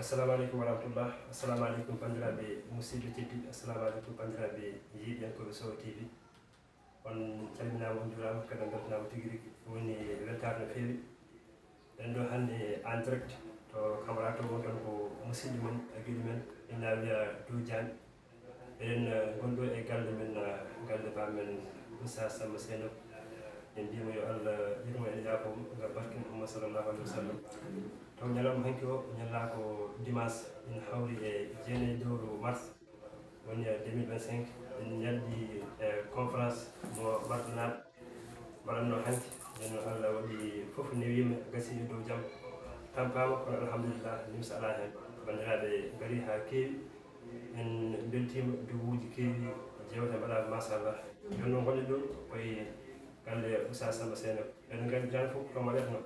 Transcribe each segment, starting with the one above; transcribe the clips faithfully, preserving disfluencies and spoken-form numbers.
Assalamu aleykum wa rahmatullah. Assalamu aleykum, banndiraaɓe musidɓe tedduɓe. Assalamu aleykum, banndiraaɓe yiiɗe en ko ɓe Sow T V. On calminaama, on njuuraama, kadi on mbeltanaama tigi rigi. Woni weltaare no feewi. Eɗen ɗo hannde en direct to Camara, to won toon ko musidɗo men, e giɗo men, ina wiya Dow Diagne. Eɗen, eh, ngon ɗo e galle men, eh, galle ba men Oustaz Samba Seynabou. En mbiyii mo yo Allah yurmo en, yaafo mo, ngam barke Muhammad sallallahu alaihi wasallam. Taw ñalawma hanki o, ñalla ko dimanche, ina hawri e jeenayi lewru mars, woni, eh, deux mille vingt-cinq. En ñalɗi, eh, conférence mo Mardanaaɓe mbaɗatno hanki. Nden noon, Allah waɗi fof newiima, gasii e dow jam, tampaama, kono alhamdulillah, nimsa alaa heen. Banndiraaɓe ngarii haa keewi, en mbeltiima, duwuuji keewi, jeewte mbaɗaama, machallah. Jooni noon, ngonɗen ɗo koye galle Oustaz Samba Seynabou. Eɗen nganndi jam fof ko waɗatno.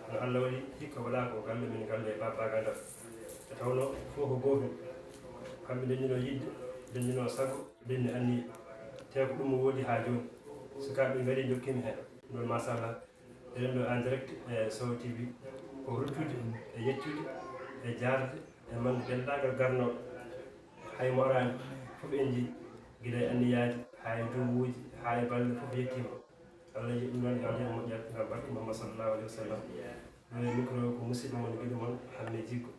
Kono Allah waɗi hikka waɗaa ko galle men, galle Baba Gandal. Nde tawnoo fof ko gootum. Kamɓe ndenndinoo yiɗde, ndenndinoo sago, ndenndi anniya. Te ko ɗum woodi haa jooni. Sukaaɓe ngarii, njokkii mi heen. Ɗum ɗoon, machallah. Eɗen ɗo en direct e Sow T V. Ko ruttude e yettude e jaarde e mande denndaangal garnooɓe. Hay mo araani fof en njii, gila e anniyaaji, haa e duwuuji, haa e balɗe fof yettiima. Allah yiɗi ɗum noon, yo Allah moƴƴat ngam barke Muhammad sallallahu alaihi wasallam. Ɗo e micro ko musidɗo mon, giɗo mon, Hamme Jiggo.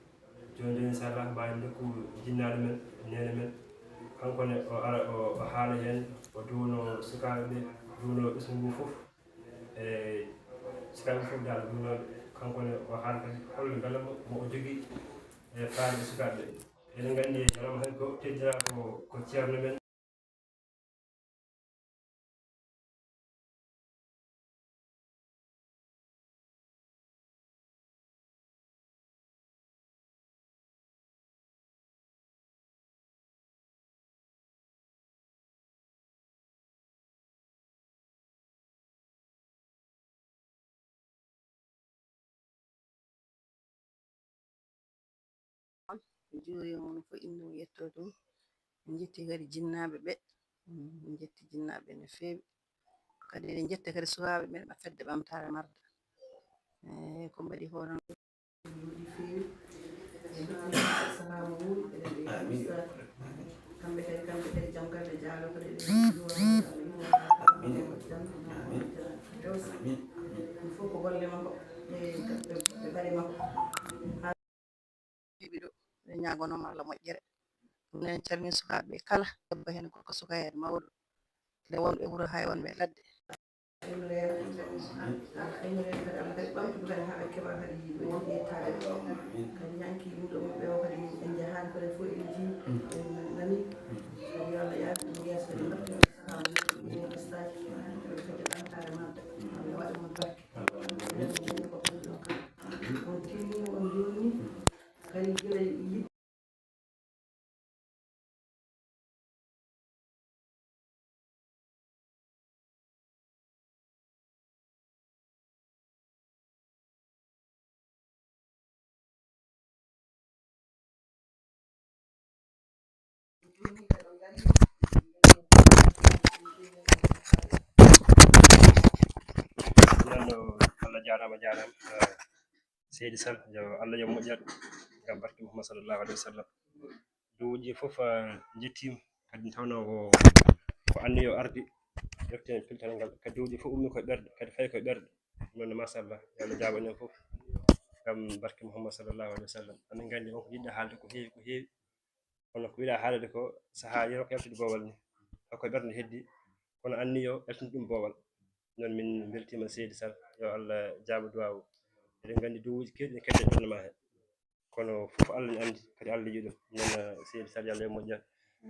Jooni jooni, inchallah, mbaɗen ndokku jinnaaɗo men, neene men. Kanko ne o ara, o, o haala heen, o duwno sukaaɓe ɓe, duwno ɓesngu ngu fof. E sukaaɓe fof dal duwnooɓe, kanko ne o haala kadi holno mbela mo, mo o jogii e faale e sukaaɓe ɓe. Eɗen nganndi ñalawma hannde ko teddiraa ko, ko ceerno men. On, en njuuriima mo no foti, en yettoo ɗum. En njetti kadi jinnaaɓe ɓe, en njetti jinnaaɓe ɓe no feewi. Kadi eɗen njetta kadi sukaaɓe men, ɓe fedde Ɓamtaare Marda. E ko mbaɗi ko noon. Ɗi feewi. E nokkuuji salama wuuri, eɗen ɗe Amin. Ustaad. Kamɓe kadi, kamɓe kadi jam galle jaalo kadi eɗen njuura. Amin. Amin. Amin. Ɗum fof ko golle makko. Ɓe, ɓe, ɓe mbaɗi makko. Ɓiɗɗo, ɓe ñaagonoo mo Allah moƴƴere. Ɗum en calmini sukaaɓe kala, debbo heen, gorko, suka heen, mawɗo. Nde wonɓe wuro haa e wonɓe ladde. Alhamdulillah. Alhamdulillah, kadi Allah kadi ɓamti ɗum kadi haa ɓe keɓa kadi wonɓe yettaade. Kadi ñaŋki yimɓe maɓɓe o kadi en njahaani kadi fof en njii, en nani. Kadi yo Allah yaafin ɗum yeeso kadi mbaɗa ɗum sahaa ɗum en ustaaki. Kadi kadi ɓamtaare maɓɓe. Allah waɗa mon barke. On tinni, on jonni. Kadi gila yiɗ Nanno, Allah jaaraama, jaaraama. Eh, Seydi Sall, yo Allah yo moƴƴat ngam barke Muhammad sallallahu alaihi wasallam. Duwuuji fof, eh, njettiima, kadi tawnoo ko, ko anniya o ardi, yettii en piltal ngal. Kadi duwuuji fof ummi koye ɓerɗe, kadi fayi koye ɓerɗe. Noon ne, machallah, yo Allah jaabo enen fof ngam barke Muhammad sallallahu alaihi wasallam. Amin nganndi on ko yiɗɗa haalde ko heewi, ko heewi. Kono ko yiɗaa haalde ko, sahaa yeru ko yaltude boowal ni. Ko e ɓernde heddi, kono anniya o yaltini ɗum boowal. Noon min mbeltiima Seydi Sall, yo Allah jaabo duwaawu. Eɗen nganndi duwuuji keewɗi ne kedde ɓernde ma heen. Kono fof Allah ne anndi, kadi Allah yiɗi ɗum. Noon, eh, Seydi Sall, yo Allah yo moƴƴan.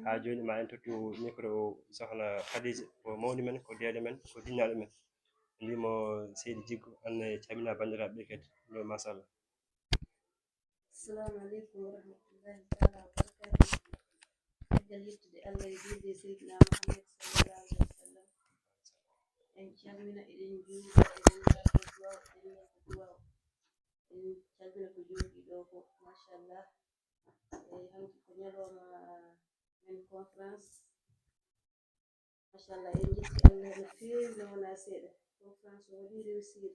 Haa jooni ma en tottu micro o sohna Khadija, ko mawni men, ko deede men, ko jinnaaɗo men. Mbimo Seydi Jiggo, an ne calmina banndiraaɓe ɓe kadi. Yo machallah. Assalamu aleykum wa rahmatullahi taala wa barakatuh. Caggal yettude Allah e juulde e Seydina Muhammad sallallahu alaihi wa sallam. En calmina, eɗen njuura, eɗen mbaɗa duwaaw, eɗen ñaaga duwaaw. En calmina ko jooɗii ɗo ko, machallah. Eyi, hanki ko ñalawma men conférence. Machallah, en njetti Allah no feewi, nde wonaa seeɗa. Conférence o waɗii réussir.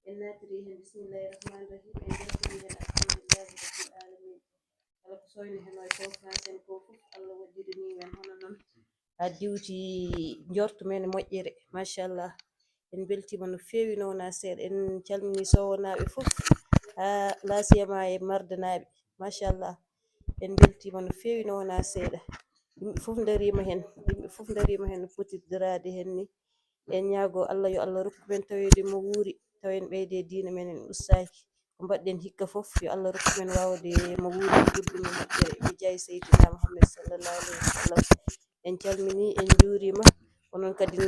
En naatiri heen, bismillahi rahmani rahim, en njaltini heen alhamdulillahi rabbil alamin. Kala ko soyno heno e conférence en ko fof, Allah waɗɗidanii men hono noon. A diwti njortu men e moƴƴere, machallah. En mbeltiima no feewi, no wonaa seeɗa. En calminii Soowonaaɓe fof, haa laasiyama e Mardanaaɓe, machallah. En mbeltiima no feewi, no wonaa seeɗa. Yimɓe fof ndariima heen, yimɓe fof ndariima heen no potirdiraade heen ni. En ñaagoo Allah, yo Allah rokku men taweede mo wuuri, tawa en ɓeyde diina men, en ustaaki. Ko mbaɗɗen hikka fof, yo Allah rokku men waawde mo wuuri ɓurɗo mo moƴƴere, bi jaayi Seydina Muhammad sallallahu alayhi wa sallam. En calminii, en njuuriima. Onon kadi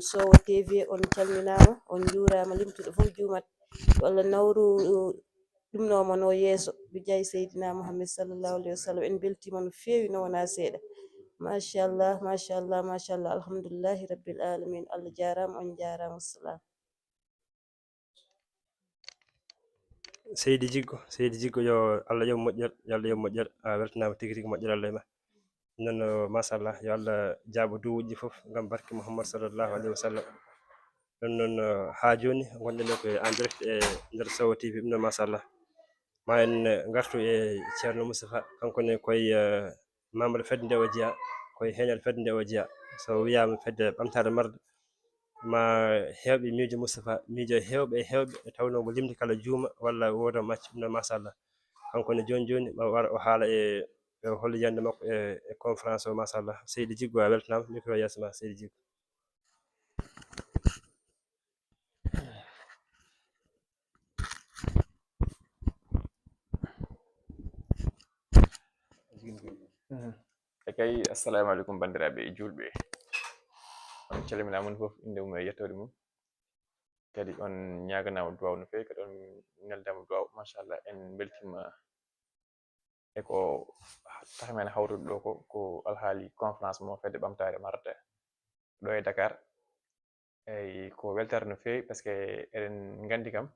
Soowo T V, on calminaama, on njuuraama, limtuɗo fof juumat. Yo Allah nawru ɗum no mo no yeeso, bi jaayi Seydina Muhammad sallallahu alayhi wa sallam. En mbeltiima no feewi, no wonaa seeɗa. Machallah, machallah, machallah. Alhamdulillahi rabbil alamin. Allah jaaraama, on jaaraama. Wassalam. Seydi Jiggo, Seydi Jiggo, yo Allah yoɓ moƴƴere, yo Allah yoɓ moƴƴere. A weltanaama tigi rigi moƴƴere Allah e ma. Noon, machallah, yo Allah jaabo duwuuji fof ngam barke Muhammad sallallahu alayhi wa sallam. Ɗum noon, haa jooni ngonɗen ɗo ko en direct e nder Soowo T V, ɗum noon machallah. Ma en ngartu e Ceerno Moustapha, kanko ne koye, eh, membre fedde nde o jeyaa, koye heñal fedde nde o jeyaa. So wiyaama fedde ɓamtaare marde, ma heewɓe miijo Moustapha, miijo heewɓe e heewɓe, e tawnoo mo limde kala juuma walla wooda macca, ɗum noon machallah. Kanko ne jooni jooni ma war o haala e, e hollo yiyannde makko e, e conférence o, machallah. Seydi Jiggo, a weltanaama, micro yeeso ma, Seydi Jiggo. E kay, assalamu aleykum, banndiraaɓe juulɓe. On calminaama, on fof innde mum e yettoode mum. Kadi on ñaaganaama duwaaw no feewi, kadi on neldaama duwaaw. Machallah, en mbeltiima e ko tax men hawrude ɗo ko, ko alhaali conférence mo fedde ɓamtaare marata ɗo e Dakar. Eyi, ko weltaare no feewi, parce que eɗen nganndi kam,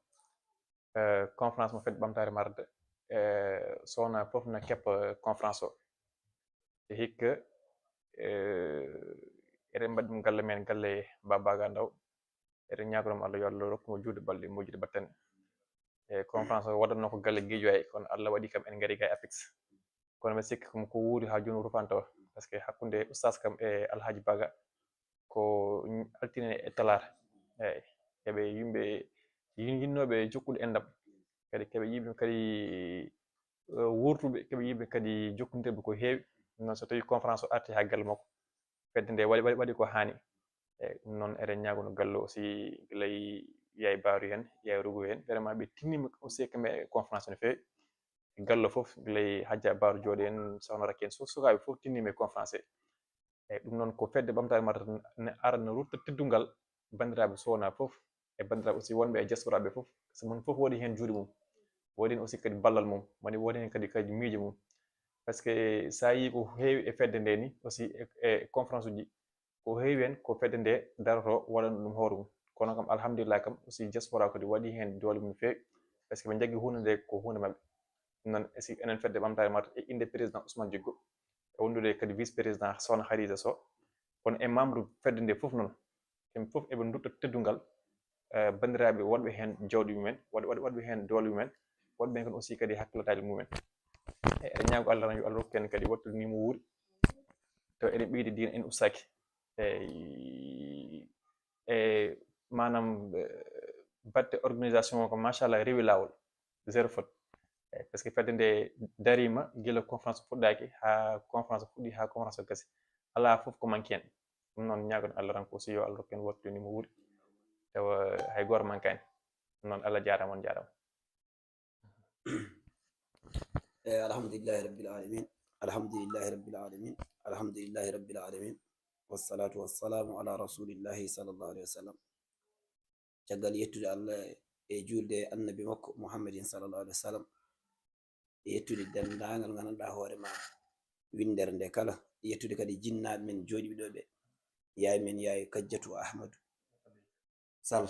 eh, conférence mo fedde ɓamtaare marata, eh, so wonaa fof na keppa conférence o. E hikka, eh, eɗen mbaɗi ɗum galle men, galle Baba Ga Ndaw. Eɗen ñaagono mo Allah, yo Allah rokku mo juuɗe balɗe, moƴƴude battane. E conférence o waɗatnoo ko galle Guédiawaye, kono Allah waɗi kam en ngari ga e Apex. Kono mbeɗa sikki ko, ko wuuri haa jooni rufanto, parce que hakkunde ustaas kam e Alhaji Baga ko altine e talaata. Eyi, heɓe yimɓe yin-, yinnooɓe jokkude enɗam. Kadi keɓe yimɓe kadi, eh, wuurtuɓe, keɓe yimɓe kadi jokkondirɓe ko heewi. Noon so tawii conférence o arti haa galle makko, fedde nde waɗi, waɗi, waɗi ko haani. Eyi, ɗum noon eɗen ñaagono galle aussi, gila e Yaay Baaru en, Yaay Rugo en, vraiment ɓe tinniima aussi kamɓe e conférence no feewi. Galle fof, gila e Hajja Baaru Jooɗo en, Sohna Rakke en, so sukaaɓe fof tinniima e conférence he. Eyi, ɗum noon ko fedde ɓamtaare marata ne ara ne rutta teddungal banndiraaɓe Soowonaaɓe fof, e banndiraaɓe aussi wonɓe e diaspora ɓe fof. So mon fof waɗi heen juuɗe mum, waɗi heen aussi kadi ballal mum, woni waɗi heen kadi, kadi miijo mum. Parce que so a yii ko heewi e fedde nde ni aussi e, e conférence uji, ko heewi heen ko fedde nde daroto waɗana ɗum hoore mum. Kono kam, alhamdulillah kam, aussi diaspora kadi waɗi heen doole mum no feewi, parce que ɓe njaggi huunde nde ko huunde maɓɓe. Ɗum noon, e si enen fedde ɓamtaare marata e innde président Ousmane Jiggo, e wondude kadi vice président Sohna Khadija Sow, kono e membre fedde nde fof noon, kamɓe fof eɓe ndutta teddungal, eh, banndiraaɓe waɗɓe heen jawɗi mumen, waɗ-, waɗ-, waɗɓe heen doole mumen, waɗɓe heen aussi kadi hakkilantaaji mumen. E, eɗen ñaago Allah tan yo Allah rokku en kadi wattude ni mo wuuri, tawa eɗen ɓeydi diina, en ustaaki. Eyi, e maanaam, eh, batte organisation o ko machallah rewi laawol, zéro faute. Eyi, parce que fedde nde dariima gila conférence fuɗɗaaki haa conférence fuɗɗi, haa conférence o gasi. Alaa fof ko manque en. Ɗum noon ñaagon Allah tan ko aussi yo Allah rokku en wattude ni mo wuuri. Tawa hay gooto mankaani. Ɗum noon Allah jaaraama, on jaaraama. Eh, alhamdulillahi rabbil alamin. Alhamdulillahi rabbil alamin. Alhamdulillahi rabbil alamin. Wassalatu wassalamu ala rasulillahi sallallahu alayhi wa sallam. Caggal yettude Allah e juulde e annabi makko Muhammadin sallallahu alayhi wa sallam, e yettude denndaangal ngannduɗaa hoore ma winndere nde kala, yettude kadi jinnaaɓe men jooɗiiɓe ɗo ɓe, yaay men, yaay Kajjatu Ahmadu Sall.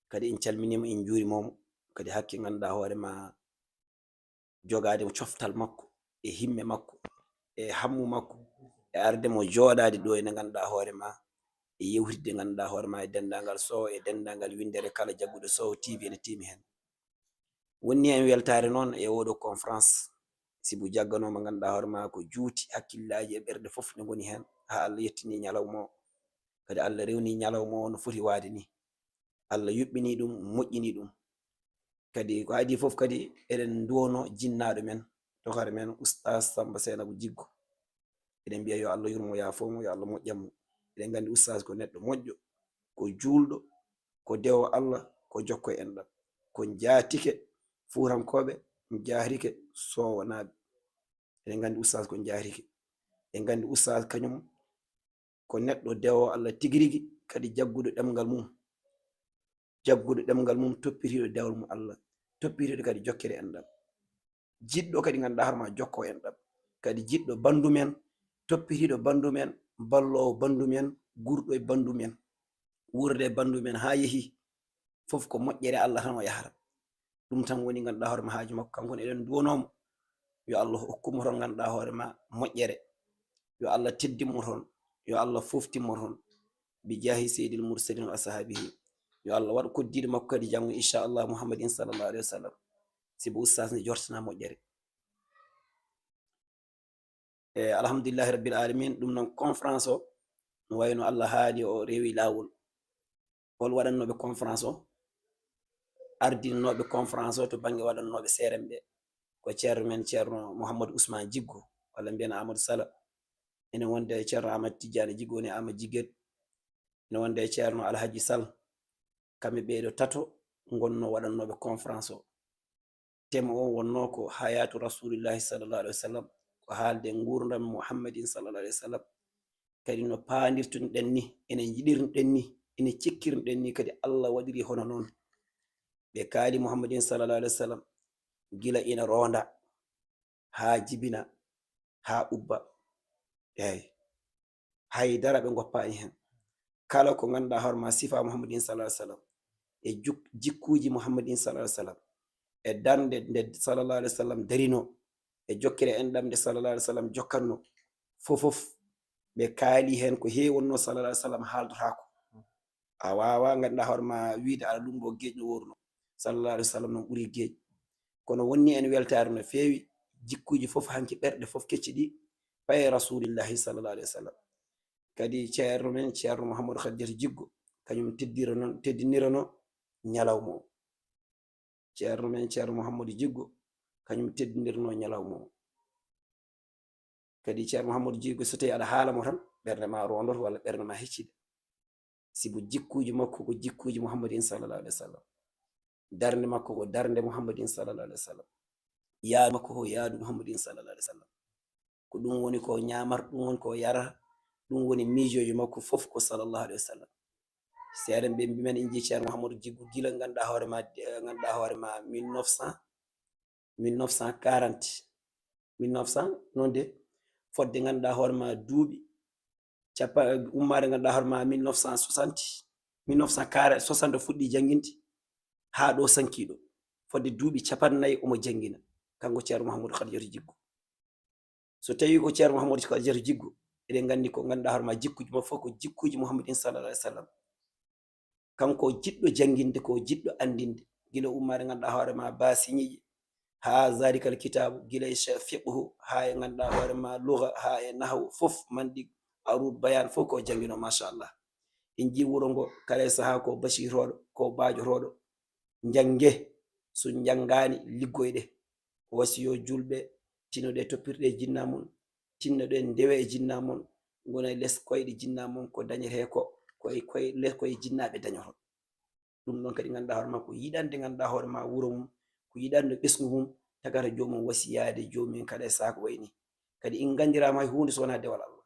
Kadi en calminiima, en njuuriima mo. Kadi hakke ngannduɗaa hoore ma jogaade mo coftal makko, e himme makko, e hammu makko, e arde mo jooɗaade ɗo ene ngannduɗaa hoore ma, e yewtidde ngannduɗaa hoore ma e denndaangal Sow, e denndaangal winndere kala jagguɗo Sow T V ene tiimi heen. Wonni en weltaare noon e oɗo conférence, Sibu jagganooma, ngannduɗaa hoore ma, ko juuti hakkillaaji e ɓerɗe fof ne ngoni heen, haa Allah yettini ñalawma o. Kadi Allah rewni ñalawma o no foti waade ni. Allah yuɓɓini ɗum, moƴƴini ɗum. Kadi ko adii fof kadi, eɗen nduwono jinnaaɗo men, tokare men, Oustaz Samba Seynabou Jiggo. Eɗen mbiya yo Allah yurmo, yaafo mo, yo Allah moƴƴan mo. Eɗen nganndi Oustaz ko neɗɗo moƴƴo, ko juulɗo, ko dewo Allah, ko jokko e enɗam, ko njaatike Fuutankooɓe, njaatike Soowanaaɓe. Eɗen nganndi Oustaz ko njaatike. Eɗen nganndi Oustaz kañum ko neɗɗo dewo Allah tigi rigi, kadi jagguɗo ɗemngal mum. Jagguɗo ɗemngal mum, toppitiiɗo dewal mum Allah, toppitiiɗo kadi jokkere enɗam. Jiɗɗo kadi ngannduɗaa hoore ma jokko enɗam. Kadi jiɗɗo banndum en, toppitiiɗo banndum en, balloowo banndum en, guurɗo e banndum en, wuurde e banndum en haa yehi. Fof ko moƴƴere Allah tan o yahata. Ɗum tan woni ngannduɗaa hoore ma haaju makko. Kanko ne eɗen nduwanoo mo. Yo Allah hokku mo toon ngannduɗaa hoore ma moƴƴere. Yo Allah teddin mo toon. Yo Allah fooftin mo toon. Bi jaahi seydil mursalin wa ashabihi. Yo Allah waɗ koddiiɗo makko kadi janngo, inchallah, Muhammadin sallallahu alayhi wa sallam. Sibu Oustaz ne jortana moƴƴere. E, alhamdulillahi rabbil alamin. Ɗum noon, conférence o, no wayno Allah haali o rewi laawol. Hol waɗannooɓe conférence o? Ardinooɓe conférence o to bannge waɗannooɓe seeremɓe, ko ceerno men, Ceerno Mouhamadou Ousmane Jiggo, walla mbiyen Amadou Sala. Ene wonde e ceerno Amadou Tidiane Jiggo, woni Amadou Jigguel. Ene wonde e ceerno Alhaji Sall. Kamɓe ɓeeɗo tato ngonnoo waɗannooɓe conférence o. Thème o wonnoo ko hayatu Rasulillahi sallallahu alayhi wa sallam, ko haalde nguurndam Muhammadin sallallahu alayhi wa sallam. Kadi no paandirtunoɗen ni, ene njiɗirnoɗen ni, ene cikkirnoɗen ni, kadi Allah waɗiri hono noon. Ɓe kaali Muhammadin sallallahu alayhi wa sallam gila ina roonda, haa jibina, haa ubba. Eey. Hay dara ɓe ngoppaani heen. Kala ko ngannduɗaa hoore ma sifa Muhammadin sallallahu alayhi wa sallam, e juk-, jikkuuji Muhammadin sallallahu alayhi wa sallam, e darnde nde sallallahu alayhi wa sallam darinoo, e jokkere enɗam nde sallallahu alayhi wa sallam jokkatnoo, fof fof ɓe kaali heen ko heewi wonnoo sallallahu alayhi wa sallam haaldotaako. A waawaa ngannduɗaa hoore ma wiyde aɗa lummbo geej no wooruno. Sallallahu alayhi wa sallam noon ɓuri geej. Kono wonni en weltaare no feewi, jikkuuji fof hanki ɓerɗe fof kecci ɗi, paye Rasulillahi sallallahu alayhi wa sallam. Kadi ceerno men, Ceerno Mouhamadou Khadijata Jiggo, kañum teddira noon, teddinirano ñalawma o. Ceerno men, Ceerno Mouhamadou Jiggo, kañum teddinirno ñalawma o. Kadi Ceerno Mouhamadou Jiggo, so tawi aɗa haala mo tan, ɓernde ma rondoto walla ɓernde ma heccida. Sibu jikkuuji makko ko jikkuuji Muhammadin sallallahu alayhi wa sallam. Darnde makko ko darnde Muhammadin sallallahu alayhi wa sallam. Yaadu makko ko yaadu Muhammadin sallallahu alayhi wa sallam. Ko ɗum woni ko ñaamata, ɗum woni ko yarata, ɗum woni miijooji makko fof ko sallallahu alayhi wa sallam. Seeɗa ɓe mbi men en njii Ceerno Mouhamadou Jiggo gila ngannduɗaa hoore ma, eh, ngannduɗaa hoore ma mille neuf cents, mille neuf cent quarante, mille neuf cents, noon de, fodde ngannduɗaa hoore ma duuɓi capa-, ummaade ngannduɗaa hoore ma mille neuf cent soixante, mille neuf cent quarante, soixante o fuɗɗi jannginde, haa ɗo sankiiɗo. Fodde duuɓi capanɗe nayi omo janngina, kanko Ceerno Mouhamadou Khadijata Jiggo. So tawi ko Ceerno Mouhamadou Khadijata Jiggo, eɗen nganndi ko ngannduɗaa hoore ma jikkuuji makko fof ko jikkuuji Muhammadin sallallahu alayhi wa sallam. Kanko jiɗɗo jannginde, ko jiɗɗo anndinde. Gila ummaade ngannduɗaa hoore ma baasiñiiƴe, haa zalikal kitaabu, gila e cha-, fiqhu, haa e ngannduɗaa hoore ma lugha, haa e nahwu, fof, mantiq, arud, bayaan, fof ko janngino, machallah. En njii wuro ngo, kala e sahaa ko basiyotooɗo, ko baajotooɗo. Njannge, so njanngaani, liggoyɗe. O wasiyo julɓe, tinoɗe toppirɗe e jinna mon, tinnoɗe ndewe e jinna mon, ngona les koyɗe jinna mon, ko dañetee ko, koye, koye, les koye jinnaaɓe dañoto. Ɗum ɗon kadi ngannduɗaa hoore ma ko yiɗande ngannduɗaa hoore ma wuro mum, ko yiɗande ɓesngu mum, tagata joomum wasiyaade joomum kala e sahaa ko wayi ni. Kadi en nganndiraama hay huunde so wonaa dewal Allah.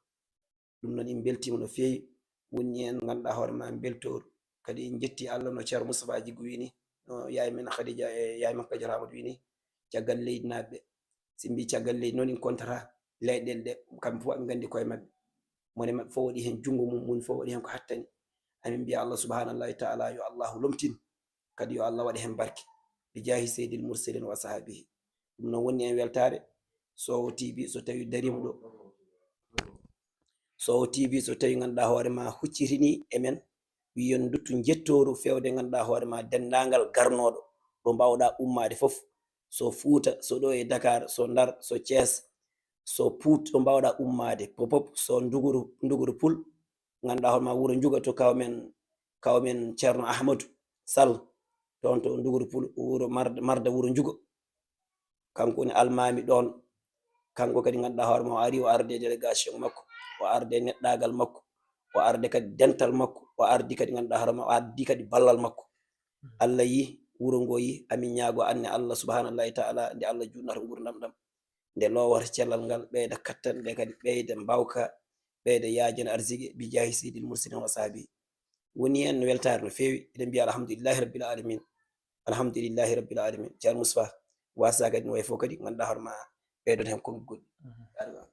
Ɗum noon, en mbeltiima no feewi. Wonni en ngannduɗaa hoore ma mbeltooru. Kadi en njetti Allah no Ceerno Moustapha Jiggo wii ni, no yaay men Khadija e yaay men Khadija Amadou wii ni, caggal leydi naaɓe ɓe. Si mbi caggal leydi noon, en kontata leyɗeele ɗe, kamɓe fof ɓe nganndi koye maɓɓe. Mone maɓɓe fof waɗi heen junngo mum, moni fof waɗi heen ko hattani. Amin mbiya Allah subhanallahi taala yo Allahu lomtin. Kadi yo Allah waɗ heen barke. Bi jaahi seydil mursalin wa sahabihi. Ɗum noon wonni en weltaare. Sowo T V so tawi dariima ɗo. Sowo T V so tawi ngannduɗaa hoore ma huccitini e men, wi yon nduttu njettooru feewde ngannduɗaa hoore ma denndaangal garnooɗo ɗo mbaawɗaa ummaade fof. so Fuuta, so ɗo e Dakar, so Ndar, so Thiès, so Pout, ɗo mbaawɗa ummaade, popop, so Nduguru, Nduguru Pul, ngannduɗaa hoore ma wuro Njuga to kaw men, kaw men Ceerno Ahmadu Sall, toon to Nduguru Pul, wuro Marda, Marda wuro Njuga. Kanko woni almaami ɗoon. Kanko kadi ngannduɗaa hoore ma o ari, o arde délégation makko, o arde neɗɗaagal makko, o arde kadi dental makko, o ardi kadi ngannduɗaa hoore ma, o ardi kadi ballal makko. Allah yi, wuro ngo yi, amin ñaago anne Allah subhanallahi ta'ala, nde Allah juutnata nguurndam ɗam, nde loowata cellal ngal, ɓeyda kattan, nde kadi ɓeyda mbawka, ɓeyda yaajana arziki, bi jaahi sayyidil mursalin wa sahbi. Woni heen weltaare no feewi, eɗen mbiya alhamdulillahi rabbil alamin. Alhamdulillahi rabbil alamin. Ceerno Moustapha, wasa kadi no way fof kadi, ngannduɗaa hoore ma ɓeydon heen konngol goɗɗi. Mhm.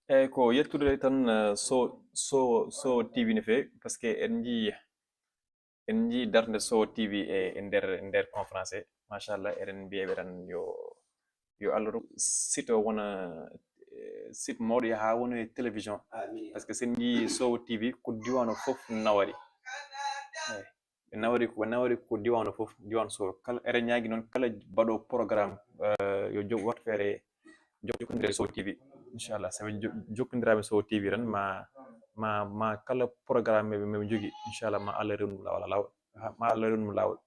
Eyyi, ko yettude tan, eh, so, so, so T V no feewi, parce que en njii, en njii darnde so T V e, e nder, e nder conférence he. Machallah, eɗen mbiya ɓe tan yo, yo Allah rokku site o wona, eh, site mawɗo, yaha wona e télévision. Amin. Parce que sen njii so T V ko diiwaan o fof nawori. Eyyi. Ɓe nawori, ɓe nawori ko diiwaan o fof, diiwaan so kala, eɗen ñaagi noon kala baɗo programme, eh, yo jo-, waɗ feere jo-, jokkondire so T V. Inchallah, so ɓe jo-, jokkondiraaɓe so T V tan, ma, ma, ma kala programme ɓe, ɓe njogii, inchallah, ma Allah rewnu laawol, laawol. Ha, ma Allah rewnu laawol.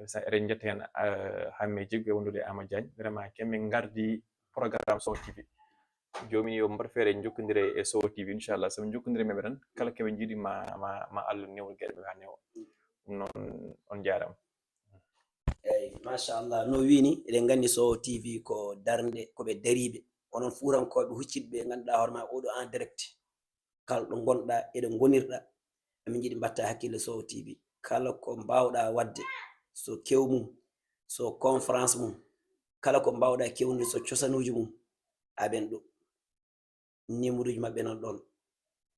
Sa-, eɗen njetta heen, eh, Hamme Jiggo e wondude e Amadou Diagne. Vraiment, kamɓe ngardi programme so T V. Jooni yo mbaɗ feere jokkondire e so T V, inchallah. So ɓe jokkondire e maɓɓe tan, kala ko ɓe njiɗi ma, ma, ma Allah newnu geɗe ɓe haa newo. Ɗum noon, on njaaraama. Eyyi, machallah. No wiyi ni, eɗen nganndi so T V ko darnde, ko ɓe dariiɓe. Onon fuurankooɓe huccitɓe, ngannduɗaa hoore ma oɗo en direct. Kala ɗo ngonɗaa, eɗo ngonirɗaa, amin njiɗi mbaɗtaa hakkille so T V. Kala ko mbaawɗaa waɗde, so kew mum, so conférence mum, kala ko mbaawɗaa kewnude, so cosanuuji mum, aɓen ɗo. Numéro uji maɓɓe nan ɗoon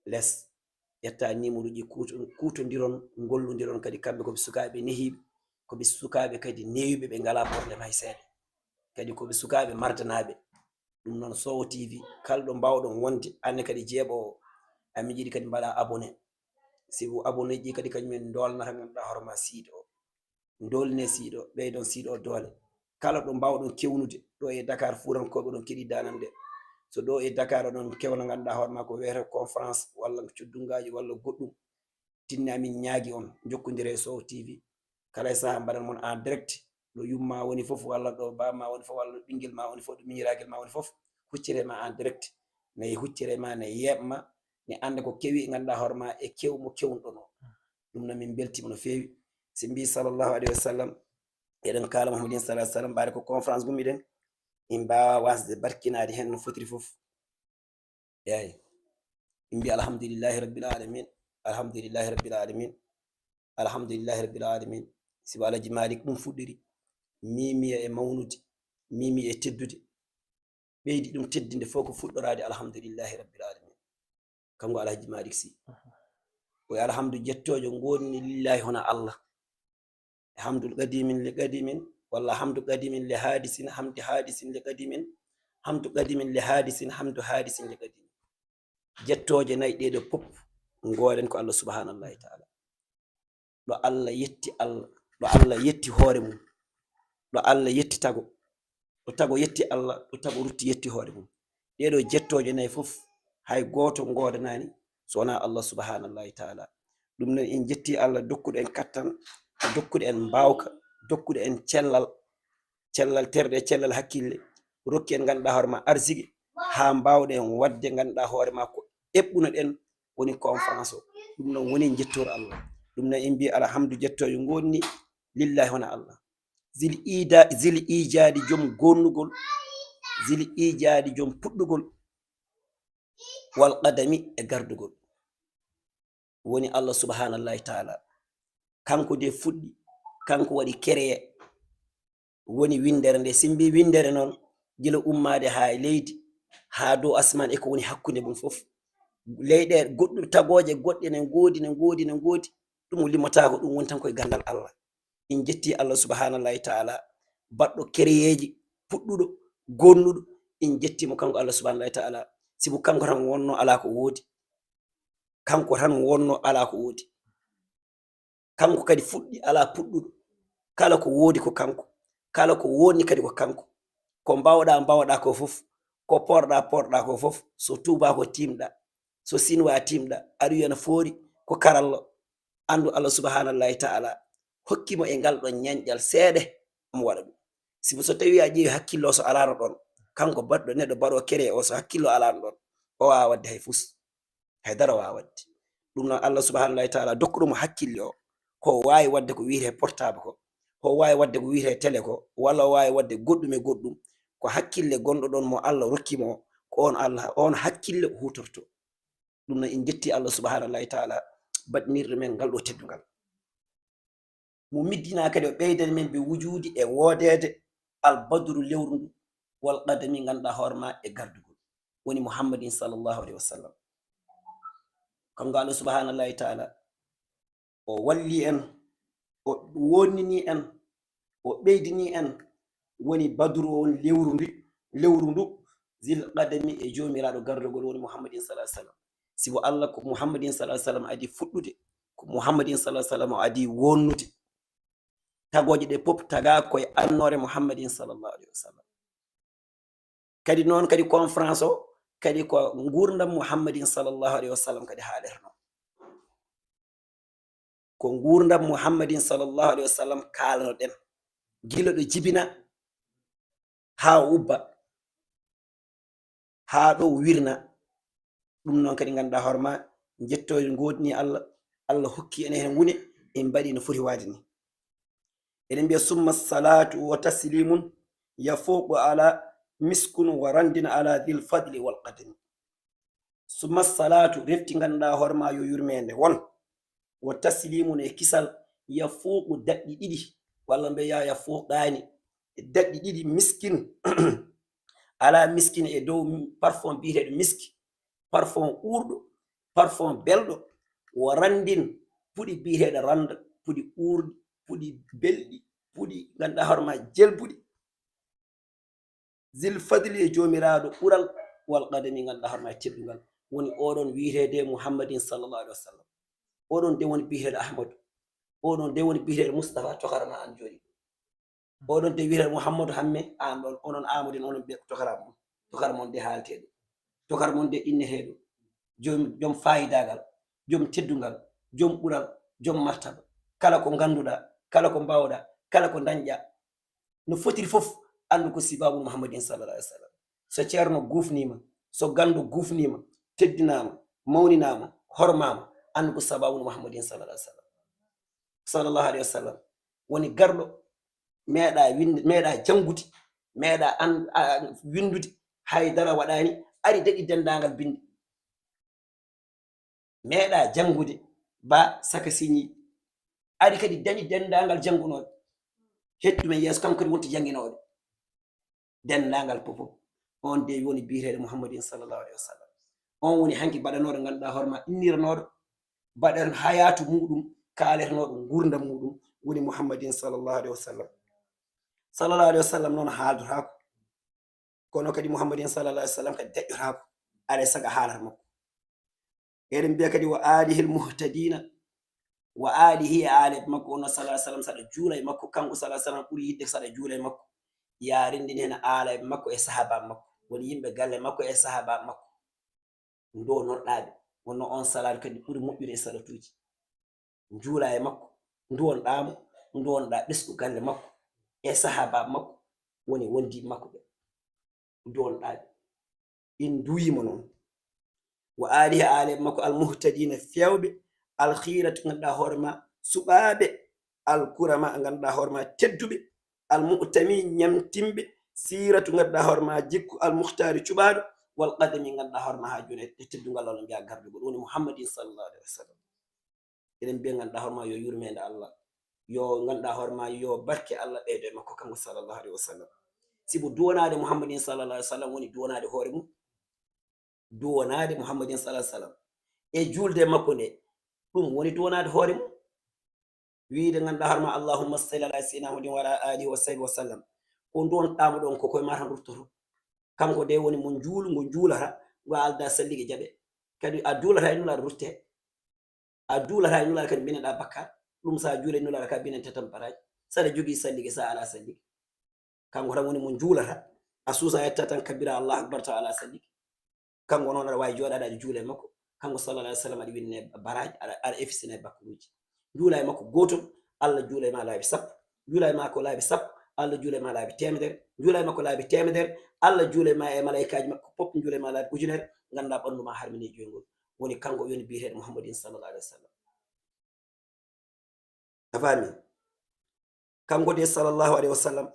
les. Ƴetta numéro uji, kuuto-, kuutondiron, ngollondiron kadi. Kamɓe ko ɓe sukaaɓe nehiiɓe, ko ɓe sukaaɓe kadi newiiɓe, ɓe ngalaa problème hay seeɗa. Kadi ko ɓe sukaaɓe mardanaaɓe. Ɗum noon, Sowo T V, kala ɗo mbaawɗon wonde, aan ne kadi jeeɓoowo, amin njiɗi kadi mbaɗaa abonné. Sibu abonné ji kadi kañum en ndoolnata, ngannduɗaa hoore ma site o. Ndoolne site o, ɓeydon site o doole. Kala ɗo mbaawɗon kewnude, ɗo e Dakar, fuurankooɓe oɗon keɗii daanam nde. So ɗo e Dakar oɗon kewna, ngannduɗaa hoore ma ko wiyetee conférence walla cuddunngaji walla goɗɗum, tinni amin ñaagi on, njokkondire e Sowo T V. Kala e sahaa mbaɗan mon en direct, ɗo yumma woni fof, walla ɗo bamma woni fof, walla ɗo ɓinngel ma woni fof, ɗo miñiraagel ma woni fof, huccere ma en direct. Ne huccere ma, ne yeeɓma, ne annda ko kewi, ngannduɗaa hoore ma e kew mo kewnuɗon o. Ɗum noon min mbeltiima no feewi. Si mbii sallallahu alayhi wa sallam, eɗen kaala Muhammadin sallallahu alayhi wa sallam, mbaɗa ko conférence gummiɗen, min mbaawa wasde barkinaade heen no fotiri fof. Eeyi. Min mbiya alhamdulillahi rabbil alamin, alhamdulillahi rabbil alamin, alhamdulillahi rabbil alamin. Sibu Alhaji Malik ɗum fuɗɗiri, mimiya e mawnude, mimiya e teddude. Ɓeydi ɗum teddinde fof ko fuɗɗoraade alhamdulillahi rabbil alamin. Kanko Alhaji Malik Sy. Aha. O wiya alhamdu jettoojo ngonni lillahi hono Allah. Hamdu qadimin li qadimin, walla hamdu qadimin li hadisin, hamdu hadisin li qadimin, hamdu qadimin li hadisin, hamdu hadisin li qadimin. Jettooje nayi ɗee ɗoo fof, ngooɗen ko Allah subhanallahi taala. Ɗo Allah yetti Allah, ɗo Allah yetti hoore mum, ɗo Allah yetti tago, ɗo tago yetti Allah, ɗo tago rutti yetti hoore mum. Ɗee ɗoo jettooje nayi fof, hay gooto ngoodanaani so wonaa Allah subhanallahi taala. Ɗum noon, en njetti Allah dokkuɗo en kattan, dokkuɗo en mbaawka, dokkuɗo en cellal, cellal terɗe, cellal hakkille, rokki en, ngannduɗaa hoore ma, arsike, haa mbaawɗen waɗde, ngannduɗaa hoore ma, ko eɓɓunoɗen woni conférence o. Ɗum noon woni njettoor Allah. Ɗum noon, en mbii alhamdu, jettooje ngonni lillahi hono Allah. Zil ida-, zil ijaadi, joom gonnugol, zil ijaadi, joom puɗɗugol, wal qadami, e gardugol. Woni Allah subhanallahi taala. Kanko de fuɗɗi, kanko waɗi créé, woni winndere nde. Si mbii winndere noon, gila ummaade haa e leydi, haa dow asmaan e ko woni hakkunde mum fof. Leyɗe goɗɗum, tagooje goɗɗe ne ngoodi, ne ngoodi, ne ngoodi. Ɗum limmotaako, ɗum woni tan koye ganndal Allah. En njetti Allah subhanallahi taala, baɗɗo kereyeeji, puɗɗuɗo, gonnuɗo. En njetti mo kanko Allah subhanallahi taala, sibu kanko tan wonno alaa ko woodi. Kanko tan wonno alaa ko woodi. Kanko kadi fuɗɗi, alaa puɗɗuɗo. Kala ko woodi ko kanko. Kala ko woni kadi ko kanko. Ko mbawɗa, mbawɗa ko fof, ko porɗa, porɗa ko fof, so tuuba ko tiimɗa, so sinwa tiimɗa, aɗa wiya no foori ko karallo. Anndu Allah subhanallahi ta'ala hokki mo e ngal ɗon ñanƴal seeɗe, omo waɗa ɗum. Sibu so tawi a ƴeewi hakkillo so alaano ɗon, kanko baɗɗo neɗɗo baɗo kere o, so hakkillo alaano ɗon, o waawa waɗde hay fus. Hay dara waawa waɗde. Ɗum noon, Allah subhanallahi ta'ala dokkuɗo mo hakkille o, ko waawi waɗde ko wiyetee portable ko, ko waawi waɗde ko wiyetee télé ko, walla o waawi waɗde goɗɗum e goɗɗum. Ko hakkille gonɗo ɗon mo Allah rokki mo, ko on Allah, on hakkille o huutorto. Ɗum noon, en njetti Allah subhanallahi ta'ala baɗnirɗo men ngal ɗo teddungal. Mo middina kadi, o ɓeydani men bi wujuudi e woodeede al badru lewru ndu, wal qadami, ngannduɗaa hoore ma, e gardugol, woni Muhammadin sallallahu alayhi wa sallam. Kanko Allah subhanallahi ta'ala, o walli en, o wonnini en, o ɓeydini en, woni badru on lewru ndi, lewru ndu, zil qadami, e joomiraaɗo gardugol, woni Muhammadin sallallahu alayhi wa sallam. Sibu Allah ko Muhammadin sallallahu alayhi wa sallam adi fuɗɗude, ko Muhammadin sallallahu alayhi wa sallam o adi wonnude. Tagooje ɗe pop taga koye annoore Muhammadin sallallahu alayhi wa sallam. Kadi noon kadi conférence o, kadi ko nguurndam Muhammadin sallallahu alayhi wa sallam kadi haalerno. Ko nguurndam Muhammadin sallallahu alayhi wa sallam kaalanoɗen. Gila ɗo jibina haa o ubba, haa ɗo o wirna. Ɗum noon kadi ngannduɗaa hoore ma, njettoy ngoodni Allah, Allah hokki en heen wune, en mbaɗi no foti waade ni. Eɗen mbiya, "Summa salatu wa taslimun yafuqu ala miskun wa randin ala dhil fadli wal qadami." Summa salatu, refti ngannduɗaa hoore ma yo yurmeende won. Wa taslimun, e kisal, yafuqu, daɗɗi ɗiɗi, walla mbiya yafuqaani, daɗɗi ɗiɗi, miskin, ala miskin, e dow parfum biyeteeɗo miski, parfum uurɗo, parfum belɗo, wa randin, puɗi biyeteeɗo randa, puɗi uurɗi, puɗi belɗi, puɗi ngannduɗaa hoore ma jelbuɗi. Zil fadli, e joomiraaɗo ɓural, wal qadami, ngannduɗaa hoore ma e teddungal. Woni oɗon wiyeteede Muhammadin sallallahu alayhi wa sallam. Oɗon de woni biyeteeɗo Ahmadu. Oɗon de woni biyeteeɗo Mustafa, tokara ma an jooɗi. Oɗon de wiyeteeɗo Muhammadu Hamme, an ɗon, onon Amadou en, onon ɓe tokara mon. Tokara mon de haalteeɗo. Tokara mon de inneteeɗo. Joom, joom faayidaagal, joom teddungal, joom ɓural, joom martaba. Kala ko ngannduɗaa, kala ko mbaawɗaa, kala ko dañɗaa, no fotiri fof, anndu ko sibaabu Muhammadin sallallahu alayhi wa sallam. So ceerno guufniima, so ganndo guufniima, teddinaama, mawninaama, hormaama, anndu ko sabaabu Muhammadin sallallahu alayhi wa sallam. Sallallahu alayhi wa sallam woni garɗo, meeɗa winnde, meeɗa janngude, meeɗa an-, a-, winndude, hay dara waɗaani, ari daɗi denndaangal binndi. Meeɗa janngude, ba saka siñi. Ari kadi dañi denndaangal janngunooɓe. Heɗɗu men yeeso, kanko kadi wonti jannginooɓe. Denndaangal fof fof. On de woni biyeteeɗo Muhammadin sallallahu alayhi wa sallam. On woni hanki baɗanooɗo, ngannduɗaa hoore ma, inniranooɗo, baɗan hayaatu muuɗum, kaaletenooɗo nguurndam muuɗum, woni Muhammadin sallallahu alayhi wa sallam. Sallallahu alayhi wa sallam noon haaldotaako. Kono kadi Muhammadin sallallahu alayhi wa sallam kadi daƴƴotaako. Alay sago haalata makko. Eɗen mbiya kadi wa alihi al muhtadina, wa alihi, e aalaɓe makko, ono sallallahu alayhi wa sallam, saɗa juula e makko, kanko sallallahu alayhi wa sallam ɓuri yiɗde ko saɗa juula e makko. Ya renndini heen aalaɓe makko e sahaabaaɓe makko, woni yimɓe galle makko e sahaabaaɓe makko. Ndo norɗaaɓe, wonno on salaatu kadi ɓuri moƴƴude e salatuuji. Njuula e makko, nduwonɗaa mo, nduwonɗaa ɓesngu galle makko e sahaabaaɓe makko, woni wondiiɓe makko ɓe. Nduwonɗaa ɓe. En nduwii mo noon. Wa aalihi, aaleeɓe makko, al muhtadiina, feewɓe, al khiiratu, ngannduɗaa hoore ma, suɓaaɓe, al kurama, ngannduɗaa hoore ma, tedduɓe, al mu'tami, ñamtinɓe, siiratu, ngannduɗaa hoore ma, jikku, al mukhtaari, cuɓaaɗo, wal qadami, ngannduɗaa hoore ma, haa jooni e teddungal Allah mbiyaa gardugol, woni Muhammadin sallallahu alayhi wa sallam. Eɗen mbiya, ngannduɗaa hoore ma, yo yurmeende Allah, yo, ngannduɗaa hoore ma, yo barke Allah ɓeydo e makko, kanko sallallahu alayhi wa sallam. Sibu duwanaade Muhammadin sallallahu alayhi wa sallam woni duwanaade hoore mum. Duwanaade Muhammadin sallallahu alayhi wa sallam e juulde e makko nde, ɗum woni duwanaade hoore mum. Wiide, ngannduɗaa hoore ma, "Allahumma salli ala sayyidina Muhammadin wa ala alihi wa sahbihi wa sallam." Ko duwonɗaa mo ɗon, ko koye ma tan ruttoto. Kanko de woni mo njuulu, ngo njuulata, ngo aldaa sallige jaɓe. Kadi a duulata e Nulaaɗo rutte. A duulata e Nulaaɗo kadi mbineɗaa bakkaat. Ɗum so a juulii e Nulaaɗo ka mbinen tatamparaaji. Saɗa jogii sallige, so a alaa sallige. Kanko tan woni mo juulata. A suusa yetta tan kabbira Allahu Akbar taw alaa sallike. Kanko noon aɗa waawi jooɗaade aɗa juula e makko. Kanko sallallahu alayhi wa sallam aɗa winndine baraaji, aɗa, aɗa efisina e bakkaruuji. Juula e makko gootol, Allah juula e ma laabi sappo. Juula e makko laabi sappo, Allah juula e ma laabi teemedere. Juula e makko laabi teemedere, Allah juula e ma e malaykaaji makko fof juula e ma laabi ujunere. Nganndaa ɓanndu ma harminii joy ngol. Woni kanko woni biyeteeɗo Muhammadin sallallahu alayhi wa sallam. A faami? Kanko de sallallahu alayhi wa sallam,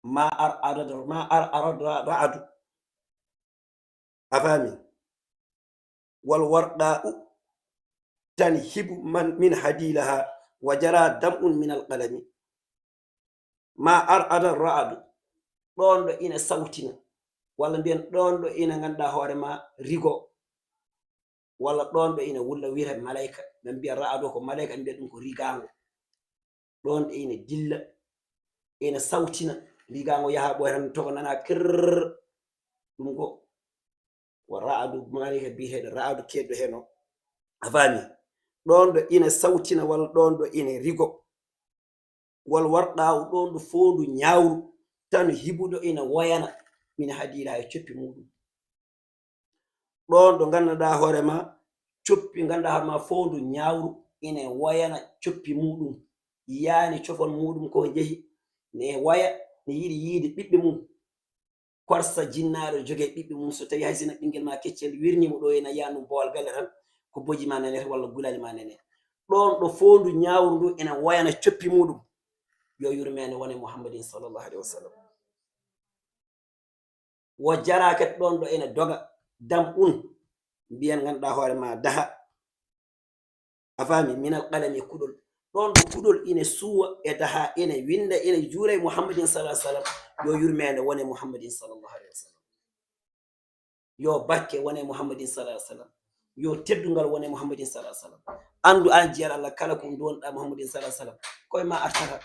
ma ar-, arada, ma ar-, arada ra'adu. A faami? Wal warqa'u tanhibu man, min hadilaha wa jara dam'un min al-qalami. Ma ar-, arada ra'adu. Ɗoon ɗo ina sawtina. Walla mbiyen ɗoon ɗo ina ngannduɗaa hoore ma rigo. Walla ɗoon ɗo ina wulla wiyetee malayka. Ɓe mbiya ra'adu ko malayka, ɓe mbiya ɗum ko rigaango. Ɗoon ɗo ina dilla, ina sawtina. Rigaango yaha ɓooya tan togo nana kirr. Ɗum ko, ko ra'adu, malayka biyeteeɗo ra'adu keedɗo heen o. A faami? Ɗoon ɗo ina sawtina walla ɗoon ɗo ina rigo. Wal warqa'u, ɗoon ɗo foondu ñaawru, tanhibu ɗo ina woyana, min hadira e coppi muuɗum. Ɗoon ɗo ngannduɗaa hoore ma, coppi, ngannduɗaa hoore ma foondu ñaawru ina woyana coppi muuɗum. Yiyaani cofon muuɗum ko jehi, ne woya, ne yiɗi yiide ɓiɓɓe mum. Korsa jinnaaɗo jogee ɓiɓɓe mum, so tawii hay sinno ɓinngel ma keccel wirnii mo ɗo ina yiya ɗum boowal galle tan, ko boji ma nanete walla gulali ma nane. Ɗoon ɗo foondu ñaawru ndu ina woyana coppi muuɗum. Yo yurmeende wone Muhammadin sallallahu alayhi wa sallam. Wo jara kadi ɗoon ɗo ina doga, dam'un, mbiyen ngannduɗaa hoore ma daha. A faami? Minal qalami e kuɗol. Ɗoon ɗo kuɗol ina suuwa e daha, ina winnda, ina juura e Muhammadin sallallahu alayhi wa sallam. Yo yurmeende wone Muhammadin sallallahu alayhi wa sallam. Yo barke wone Muhammadin sallallahu alayhi wa sallam. Yo teddungal wone Muhammadin sallallahu alayhi wa sallam. Anndu aan jiyaaɗo Allah, kala ko duwanoɗaa Muhammadin sallallahu alayhi wa sallam, ko e ma artata.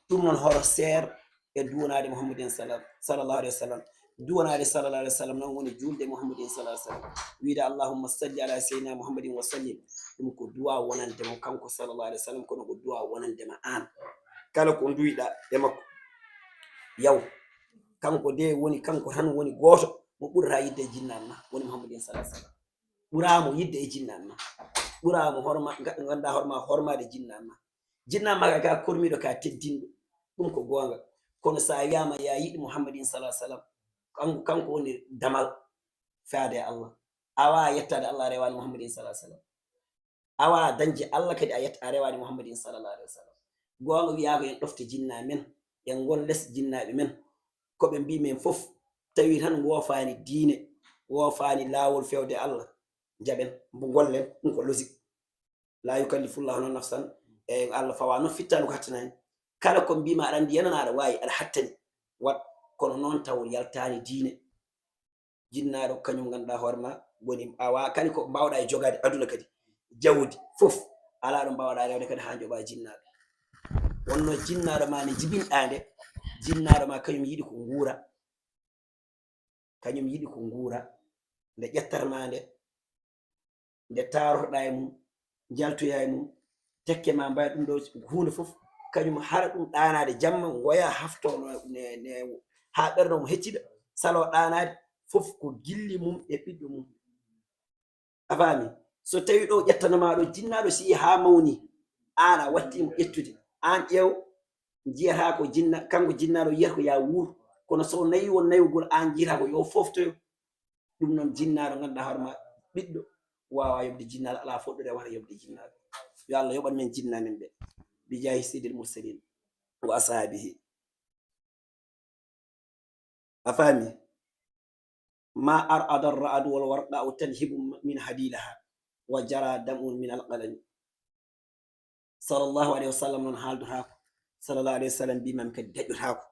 Ɗum noon hoto seer e duwanaade Muhammadin sala-, sallallahu alayhi wa sallam. Duwanaade sallallahu alayhi wa sallam noon woni juulde Muhammadin sallallahu alayhi wa sallam. Wiyde allahumma salli ala sayyidina Muhammadin wa sallim. Ɗum ko duwa wonande mo kanko sallallahu alayhi wa sallam, kono ko duwa wonande ma aan. Kala ko duwiɗaa e makko, yaw. Kanko de woni, kanko tan woni gooto mo ɓurata yiɗde e jinnaaɓe ma, woni Muhammadin sallallahu alayhi wa sallam. Ɓuraa mo yiɗde e jinnaaɓe ma. Ɓuraa mo horma-, nga-, ngannduɗaa hoore ma, hormaade jinnaaɓe ma. Jinnaaɗo ma ka, ka kormiiɗo, ka teddinɗo. Ɗum ko goonga. Kono so a wiyaama ya yiɗ Muhammadin sallallahu alayhi wa sallam, kanko, kanko woni damal faade e Allah. A waawaa yettaade Allah a rewaani Muhammadin sallallahu alayhi wa sallam. A waawaa dañde Allah kadi a yetta-, a rewaani Muhammadin sallallahu alayhi wa sallam. Goonga wiyaa ko en ɗofte jinnaaɓe men, en ngon les jinnaaɓe men. Ko ɓe mbii men fof, tawi tan woofaani diine, woofaani laawol feewde Allah, njaɓen, mbo ngollen, ɗum ko logique. La yukallifu Llahu nafsan, e Allah fawa noon fittaandu ko hattanaani. Kala ko mbiima aɗa anndi yenana aɗa waawi, aɗa hattani. Waɗ, kono noon taw yaltaani diine. Jinnaaɗo kañum ngannduɗaa hoore ma woni a wa-, kadi ko mbaawɗaa e jogaade aduna kadi. Jawdi fof, alaa ɗo mbaawɗaa rewde kadi haa njoɓaa jinnaaɗo. Wonno jinnaaɗo ma nde jibinɗaa nde, jinnaaɗo ma kañum yiɗi ko nguura. Kañum yiɗi ko nguura. Nde ƴettata ma nde, nde taarotoɗaa e mum, njaltoyaa e mum, tekke ma mbaya ɗum ɗo huunde fof, kañum hara ɗum ɗaanaade jamma, ngoya haftoo no ne, ne, haa ɓernde mum heccida, saloo ɗaanaade, fof ko gilli mum e ɓiɗɗo mum. A faami? So tawii ɗo ƴettana ma ɗo jinnaaɗo, si yii haa mawni, aan a watti mo ƴettude, aan ƴeew, njiyataa ko jinna-, kanko jinnaaɗo yiyata ko yaa wuur, kono so nayi won naywugol, aan njiyataa ko yo fooftoyo. Ɗum noon, jinnaaɗo ngannduɗaa hoore ma, ɓiɗɗo waawaa yoɓde jinnaaɗo, alaa fof ɗo rewata yoɓde jinnaaɗo. Yo Allah yoɓan men jinnaaɓe men ɓe. Bi jaahi Seydil Mursalin wa ashaabihi. A faami? Ma ar'ada ar-ra'du wal warqa'u tanhibu min hadilaha wa jara dam'un min al-qalami. Sallallahu alayhi wa sallam noon haaldotaako. Sallallahu alayhi wa sallam mbii mami kadi daƴotaako.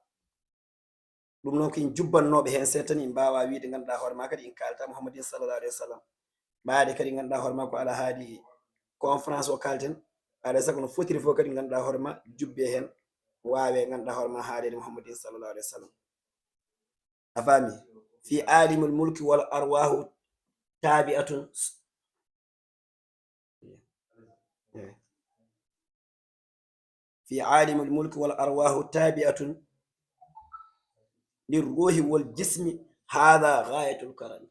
Ɗum noon ko en jubbannooɓe heen seeɗa tan, en mbaawaa wiyde ngannduɗaa hoore ma kadi en kaalta Muhammadin sallallahu alayhi wa sallam. Ɓaade kadi ngannduɗaa hoore ma ko alaa haadi conférence o kaalten. Alaa e sago no fotiri fof kadi ngannduɗaa hoore ma jubbee heen, waawee ngannduɗaa hoore ma haalede Muhammadin sallallahu alayhi wa sallam. A faami? Fi alimul mulki wal arwahu tabi'atun. في عالم الملك والأرواح تابعة للروح والجسم، هذا غاية الكرم.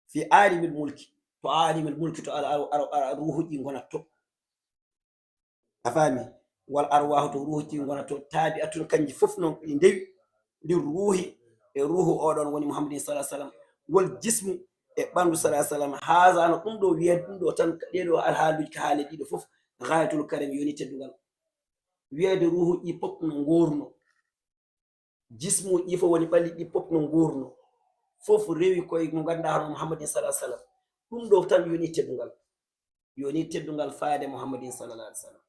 في عالم الملك، to عالم الملك, to al-, al-, al-, al-, ruhuji ngonata to. A faami? Wal arwahu, to ruhuji ngonata to, tabi'atun, kanji fof noon ɗi ndewi, ndi ruhi, e ruhu oɗon woni Muhammadin sallallahu alaihi wasallam, wal jismu, e ɓandu sallallahu alaihi wasallam. Haza no ɗum ɗo wiyeede ɗum ɗo tan, ɗee ɗo alhaaluuji ka haale ɗiɗo fof, ghayatul karam, yoni teddungal. Wiyeede ruhuji fof no ngorno, jismuuji ɗi fof woni ɓalli ɗi fof no ngorno, fof rewi koye mo ngannduɗaa hono Muhammadin sallallahu alaihi wasallam. Ɗum ɗo tan yoni teddungal, yoni teddungal faade Muhammadin sallallahu alaihi wasallam.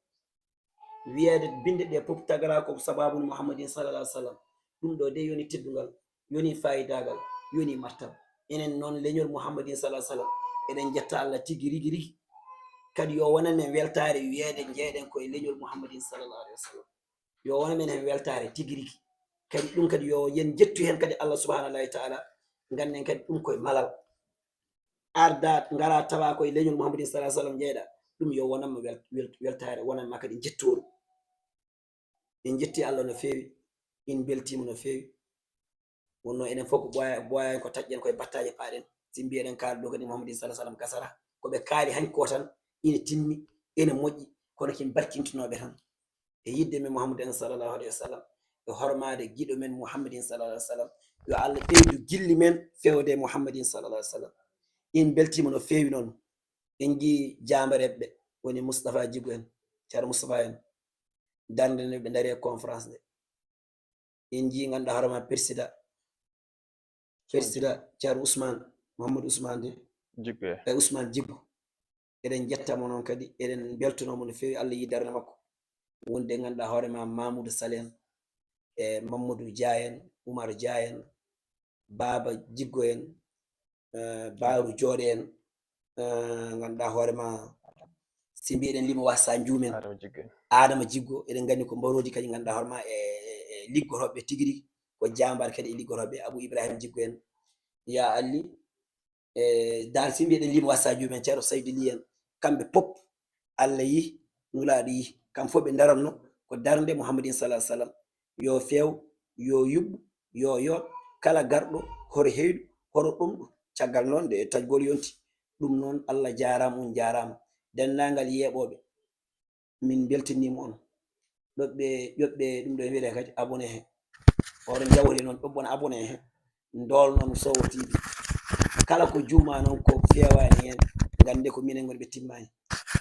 Wiyeede binde ɗe fof tagara ko sababu Muhammadin sallallahu alaihi wasallam, ɗum ɗo de yoni teddungal, yoni faayidagal, yoni martaba. Enen noon leñol Muhammadin sallallahu alaihi wasallam, eɗen jetta Allah tigi rigi rigi. Kadi yo wonan men weltaare wiyeede njeeɗen koye leñol Muhammadin sallallahu alaihi wasallam. Yo wonan men heen weltaare tigi rigi. Kadi ɗum kadi yo yen njettu heen kadi Allah subhanahu wa ta'ala, ngannden kadi ɗum koye malal. Arda, ngara tawa koye leñol Muhammadin sallallahu alaihi wasallam njeeɗa, ɗum yo wonan ma wel-, wel-, weltaare, wonan ma kadi njettooru. En njetti Allah no feewi, en mbeltiima no feewi. Wonno enen fof ko ɓooya-, ɓooyaani ko taƴƴen koye battaaje paaɗen. Si mbiyeɗen kaala ɗo kadi Muhammadin sallallahu alaihi wasallam gasara. Ko ɓe kaali hanki ko tan, ina timmi, ina moƴƴi, kono kin barkintinooɓe tan. E yidde men Muhammadin sallallahu alaihi wasallam, e hormaade giɗo men Muhammadin sallallahu alaihi wasallam. Yo Allah ɓeydu gilli men fewde Muhammadin sallallahu alaihi wasallam. En mbeltiima no feewi noon. En njii jaambareeɓe ɓe, woni Mustafa Jiggo en, Ceerno Mustafa en, darnde nde ɓe ndari e conférence nde. En njii, ngannduɗaa hoore ma, Persida, Persida Ceerno Ousmane, Mouhamadou Ousmane de, Jiggo, e. E Ousmane Jiggo. Eɗen njetta mo noon kadi, eɗen mbeltanoo mo no feewi, Allah yiɗi darnde makko. Wonde ngannduɗaa hoore ma Mamoudou Sall en, e Mamadou Dia en, Oumar Dia en, Baaba Jiggo en, eh, Baaru Jooɗe en, eh, ngannduɗaa hoore ma, si mbiɗen limo wasa njuumen. Adama Jiggo en. Adama Jiggo, eɗen nganndi ko mbaroodi kadi ngannduɗaa hoore ma e, e, e liggotooɓe tigi rigi, ko jaambaar kadi e liggotooɓe, Abou Ibrahim Jiggo en. Ya Alli, e, daar si mbiɗen limo wasa njuumen, Ceerno Saydu Li en, kamɓe pop, Allah yi, Nulaaɗo yi, kam fof ɓe ndaranno ko darnde Muhammadin sallallahu alaihi wasallam. Yo feew, yo yuɓɓu, yo yooɗ, kala garɗo, horo heyɗo, horo ɗomɗo, caggal noon nde taƴgol yonti. Ɗum noon, Allah jaaraama, on jaaraama. Denndaangal yeeɓooɓe, min mbeltiniima on. Ɗoɓɓe, ƴoɓɓe ɗum ɗo wiyetee kadi abonné he. Hoore njawri noon, ɗoɓɓon abonné he. Ndool noon Sowo T V. Kala ko juuma noon, ko feewaani heen, ngannde ko minen ngonɓe timmaani.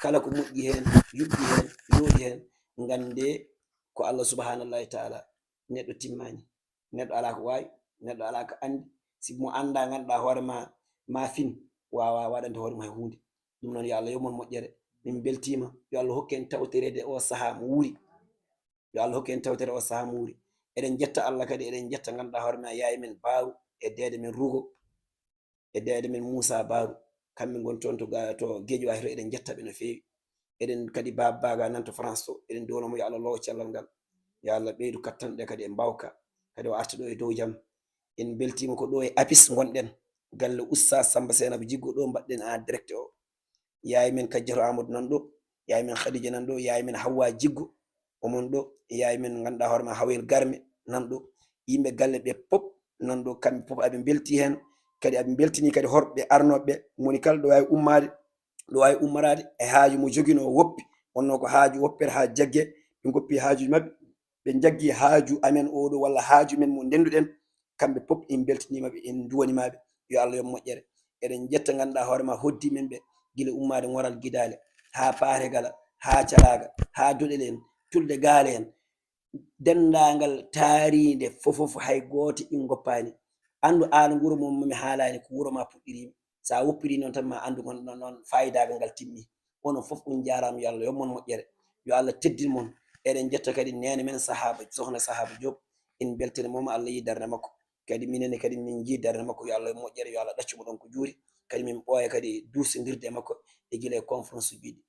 Kala ko moƴƴi heen, yuɓɓi heen, yooɗi heen, ngannde ko Allah subhanallahi taala. Neɗɗo timmaani. Neɗɗo alaa ko waawi, neɗɗo alaa ko anndi. Si mo anndaa, ngannduɗaa hoore ma, ma fin, waawaa waɗande hoore ma huunde. Ɗum noon, yo Allah yoɓ mon moƴƴere. Min mbeltiima. Yo Allah hokku en tawtoreede o sahaa mo wuuri. Yo Allah hokku en tawtoreede o sahaa mo wuuri. Eɗen njetta Allah kadi, eɗen njetta ngannduɗaa hoore ma, yaye men Baaru e deede men Rugo, e deede men Moussa Baaru. Kamɓe ngoni toon to ga-, to Guédiawaye to, eɗen njetta ɓe no feewi. Eɗen kadi Baaba Baga nan to France to, eɗen nduwano mo yo Allah loow cellal ngal. Yo Allah ɓeydu kattanɗe kadi e mbaawka. Kadi o arta ɗo e dow jam. En mbeltiima ko ɗo e Apis ngonɗen. Galle Oustaz Samba Seynabou Jiggo ɗo mbaɗɗen en direct o. Yaye men Kajjatou Amadou nan ɗo, yaye men Khadija nan ɗo, yaye men Hawwa Jiggo, omon ɗo, yaye men ngannduɗaa hoore ma Hawel Garme nan ɗo. Yimɓe galle ɓe pop nan ɗo, kamɓe pop aɓe mbelti heen. Kadi aɓe mbeltini kadi horɓe arnooɓe ɓe, moni kala ɗo waawi ummaade, ɗo waawi ummoraade e haaju mo joginoo woppi, wonnoo ko haaju woppere haa jagge, ɓe ngoppi haajuuji maɓɓe, ɓe njaggi haaju amen oo ɗo walla haaju men mo ndennduɗen. Kamɓe pop en mbeltiniima ɓe, en nduwaniima ɓe. Yo Allah yoɓ moƴƴere. Eɗen njetta ngannduɗaa hoore ma hoddi men ɓe, gila ummaade Ŋoral Gidaale, haa Paate Gala, haa Calaaga, haa Doɗel en, Tulde Gaale en, denndaangal taariinde fof, fof, hay gooto in ngoppaani. Anndu aan wuro mo mi haalaani, ko wuro ma puɗɗiriimi. So a woppirii noon tan, ma anndu ngon-, noon, noon faayidaagal ngal timmi. Onon fof on njaaraama, yo Allah yoɓ mon moƴƴere. Yo Allah teddin mon. Eɗen njetta kadi neene men Sahaaba, Sohna Sahaaba Joob. En mbeltaniima mo, Allah yiɗi darnde makko. Kadi minen ne kadi min njii darnde makko, yo Allah moƴƴere, yo Allah ɗaccu mo ɗon ko juuri. Kadi min ɓooya kadi duusindirde e makko e gila e conférence uji ɗi.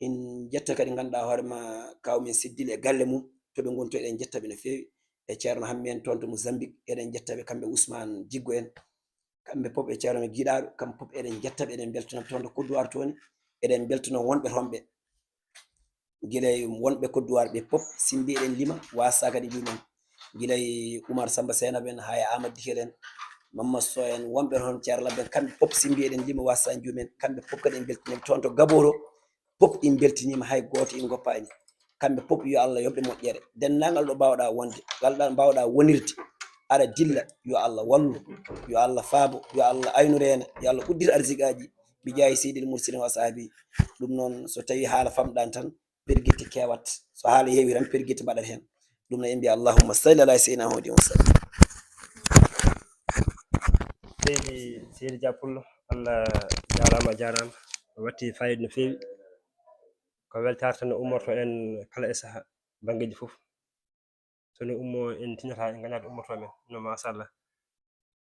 En njetta kadi ngannduɗaa hoore ma kaw men Siddil e galle mum, to ɓe ngoni to, eɗen njetta ɓe no feewi. E Ceerno Hammi en toon to Mozambique, eɗen njetta ɓe kamɓe Ousmane Jiggo en. Kamɓe pop e Ceerno men giɗaaɗo, kamɓe pop eɗen njetta ɓe, eɗen mbeltano toon to Kodduwar toon, eɗen mbeltano wonɓe toon ɓe. Gila e wonɓe Côte d'Ivoire ɓe pop, si mbiyeɗen lima, wasa kadi juumen. Gila e Oumar Samba Seynaɓe en, haa e Amadou Dikel en, Mamma Sow en, wonɓe toon Ceerno Labbe en, kamɓe pop si mbiyeɗen lima, wasa juumen. Kamɓe pop kadi en mbeltiniiɓe toon to Gaboro. Pop in mbeltiniima, hay gooto in ngoppaani. Kamɓe pop yo Allah yoɓ ɓe moƴƴere. Denndaangal ɗo mbaawɗaa wonde, ngal ɗo mbaawɗaa wonirde, aɗa dilla, yo Allah wallu, yo Allah faabo, yo Allah aynu reena, yo Allah uddit arsiqaaji, bi jaahi Seydil Mursalin wa sahaabi. Ɗum noon, so tawii haala famɗaani tan, pergitte keewat. So haala heewi tan, pergitte mbaɗat heen. Ɗum noon, en mbiya allahumma salli ala seydina Muhammadin wa sallim. Seydi, Seydi Dia Pullo, Allah jaaraama, a jaaraama. O watti fayida no feewi. Ko weltaare tan no ummorto en kala e saha, banngeeji fof. So no ummo en tinata, en nganndaa ɗo ummoto men. No, machallah.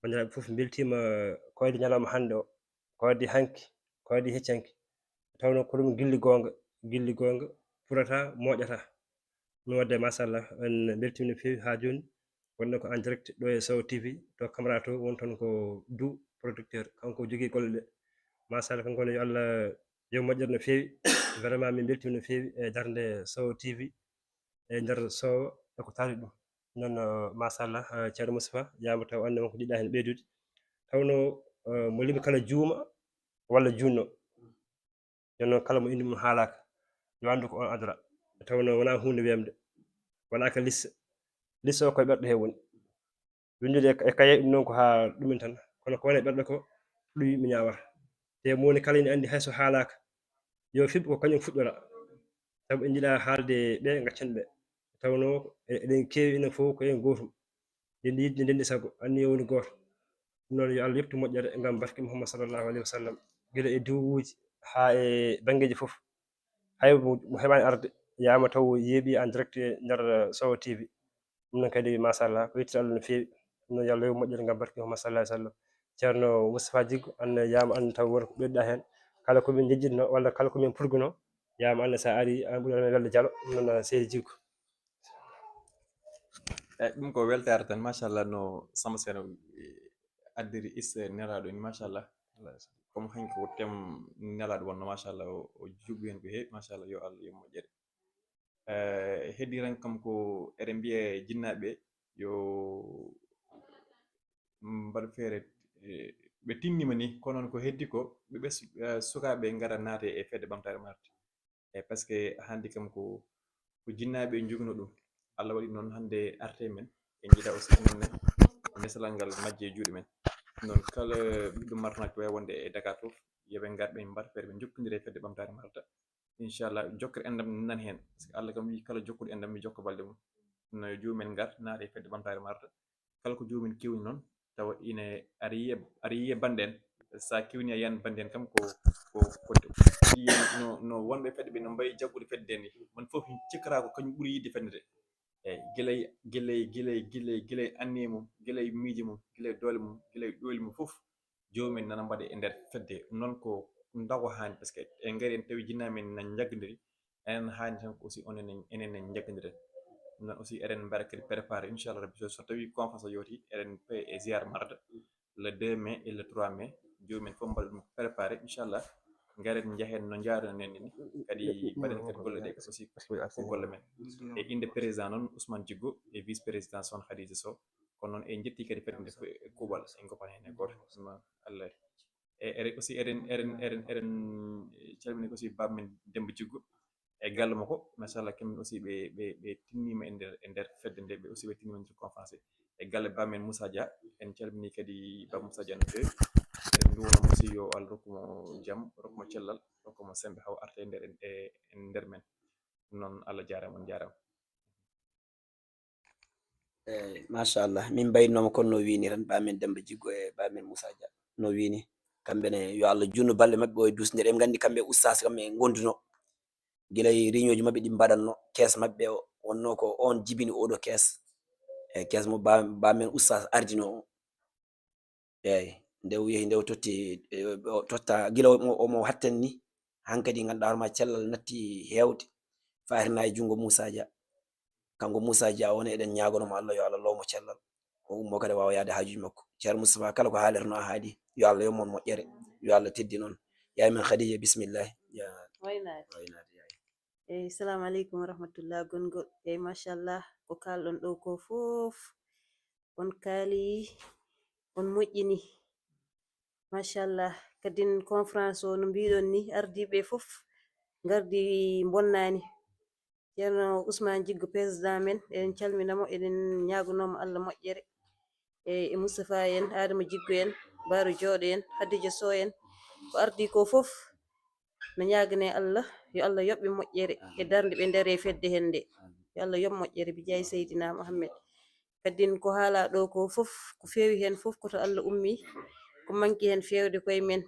Banndiraaɓe fof mbeltiima ko waɗi ñalawma hannde o, ko waɗi hanki, ko waɗi hecci hanki. Tawnoo ko ɗum gilli goonga, gilli goonga, purata, moƴata. Ɗum waɗde, machallah, en mbeltiima no feewi haa jooni. Wonno ko en direct ɗo e Sow T V, to Camara to, won toon ko Du producteur, kanko jogii golle ɗe. Machallah, kanko ne, yo Allah yoɓ moƴƴere no feewi. Vraiment, min mbeltiima no feewi e darnde Sow T V e nder Sow e ko taari ɗum. Noon, machallah, Ceerno Moustapha, yaama taw annde won ko jiɗɗa heen ɓeydude. Tawnoo, mo limi kala juuma walla juutno. Jooni noon, kala mo innde mum haalaaka, yo anndu ko oon adora. Nde tawnoo wonaa huunde weemde, wonaa ka liste. Liste o koye ɓerɗe he woni. Winndude e, e kaye ɗum noon ko haa ɗumen tan. Kono ko woni e ɓerɗe ko, ɗum yimɓe ñaawata. Te mo woni kala ina anndi hay so haalaaka, yo fiɓ ko kañum fuɗɗora. Sabu en njiɗaa haalde ɓe, ngaccen ɓe. Tawnoo e-, eɗen keewi enen fof ko en gootum. Ndenndi yiɗde, ndenndi sago, anniya woni gooto. Ɗum noon, yo Allah yoɓtu moƴƴere ngam barke Muhammad sallallahu alayhi wa sallam. Gila e duwuuji haa e banngeeji fof. Hay mo, mo heɓaani arde, yaama taw yeeɓi en direct e nder, eh, Sow T V. Ɗum noon kadi, machallah, ko yettude Allah no feewi. Ɗum noon, yo Allah yoɓ moƴƴere ngam barke Muhammad sallallahu alayhi wa sallam. Ceerno Moustapha Jiggo, aan yaama aan taw won ko ɓeyduɗaa heen. Kala ko min njejjitnoo walla kala ko min purgunoo, yaama aan so a arii, aan ɓuri amen welde jalo. Ɗum noon, Seydi Jiggo. Eyi, ɗum ko weltaare tan, machallah, no Samba Seynaɓe addiri isse nelaaɗo ni, machallah. Comme hanki ko tem nelaaɗo wonno, machallah, o, o jogii heen ko heewi, machallah, yo Allah yoɓ moƴƴere. Eh, heddi tan kam ko eɗen mbiya jinnaaɓe yo mbaɗ feere, eh, ɓe tinndima ni, kono noon ko heddi ko ɓe, ɓe su-, eh, sukaaɓe ngara naate e fedde ɓamtaare marde. E parce que hannde kam ko, ko jinnaaɓe en njoginoo ɗum. Allah waɗi noon hannde arte men. En njiɗa aussi enen ne, ndesalal ngal majje e juuɗe men. Noon kala ɓiɗɗo marnaajo wawi wonde e Dakar fof, yo ɓe ngar ɓe mbaɗ feere ɓe njokkondira e fedde ɓamtaare marata. Inchallah, jokkere enɗam nan heen. Parce que Allah kam wiyi kala jokkuɗo enɗam mi jokka balɗe mum. No yo joomum en ngar naata e fedde ɓamtaare marata. Kala ko joomum en kewni noon, tawa ina aɗa yiya, aɗa yiya bannde en. So a kewni a yiyan bannde en kam ko, ko, ko, ko no, no wonɓe fedde ɓe no mbayi jaggude fedde nde ni. Mon fof cikkata ko kañum ɓuri yiɗde fedde nde. Eyi, gila e, gila e, gila e, gila e, gila e anniya mum, gila e miijo mum, gila e doole mum, gila e ɗoyli mum fof, joomum en nana mbaɗa e nder fedde. Ɗum noon ko ndaw haani, parce que en ngari en tawi jinnaaɓe men na njaggondiri, enen haani tan ko aussi onon en, enen en njaggondiren. Ɗum noon aussi eɗen mbaɗa kadi préparé, inchallah rabbi, so, so tawi conférence o yawti, eɗen paye e ziar marata le deux mai et le trois mai, joomum en fof mbaɗa ɗum préparé, inchallah. Ngaren njahen no njaaruno nen ni, kadi mbaɗen kadi golle ɗe aussi ko golle men. E innde président noon Ousmane Jiggo e vice président Sokhna Khadija Sow. Kono noon en njetti kadi fedde nde fof e kuuɓal, en ngoppan heen e gooto. Ɗum noon Allah. E eɗen aussi eɗen, eɗen, eɗen, eɗen calmini aussi baaba men Demba Jiggo e galle makko, machallah, kamɓe aussi ɓe, ɓe, ɓe tinnima e nder, e nder fedde nde, ɓe aussi ɓe tinnima e nder conférence. E galle baaba men Moussa Dia, en calmini kadi baaba Moussa Dia no feewi. En nduwanamo aussi yo Allah rokku mo jam, rokku mo cellal, rokku mo sembe haw arte e nder, e, e nder men. Ɗum noon Allah jaarama, on jaarama. Eyi, machallah, min mbaynooma kono no wiini tan, ba men Demba Jiggo e ba men Moussa Dia no wiini. Kamɓe ne, yo Allah juutnu balɗe maɓɓe o e duusnde. Eɗen nganndi kamɓe ustaas kam en ngonduno. Gila e réunion ji maɓɓe ɗi mbaɗatno, kees maɓɓe o, wonno ko on jibini oɗo kees. Eyi, kees mo ba, ba men ustaas ardino o. Eyi, nde o yehi, nde o totti, eh, o totta, gila omo, omo hatten ni, hankadi ganduɗa hoore ma cellal natti hewde, faytana e junngo Moussa Dia. Kanko Moussa Dia, woni eɗen ñaagono mo Allah, yo Allah low mo cellal. O ummo kadi, waawa yaade haajuuji makko. Ceerno Moustapha, kala ko haalirno a haali, yo Allah yoɓ mon moƴƴere, yo Allah teddin on. Yaay men Khadija, bismillah. Ya. Waynaade. Waynaade, yaay. Eyyi, salamu aleykum wa rahmatullah. Gongol. Eyyi, machallah, ko kaalɗon ɗo ko fof, on kaali, on moƴƴini. Machallah, kadin conférence o, no mbiɗon ni, ardiiɓe fof ngardi, mbonnaani. Ceerno Ousmane Jiggo, président men, eɗen calmina mo, eɗen ñaagunoo mo Allah moƴƴere. E, e Moustapha en, Adama Jiggo en, Baro Jooɗo en, Hadija Sow en, ko ardii ko fof, no ñaagane Allah, yo Allah yoɓ ɓe moƴƴere e darnde ɓe ndari e fedde heen nde. Yo Allah yoɓ moƴƴere, bi jaayi Seydina Muhammad. Kadin ko haalaa ɗo ko fof, ko feewi heen fof, ko to Allah ummi, ko manki heen feewde koye men.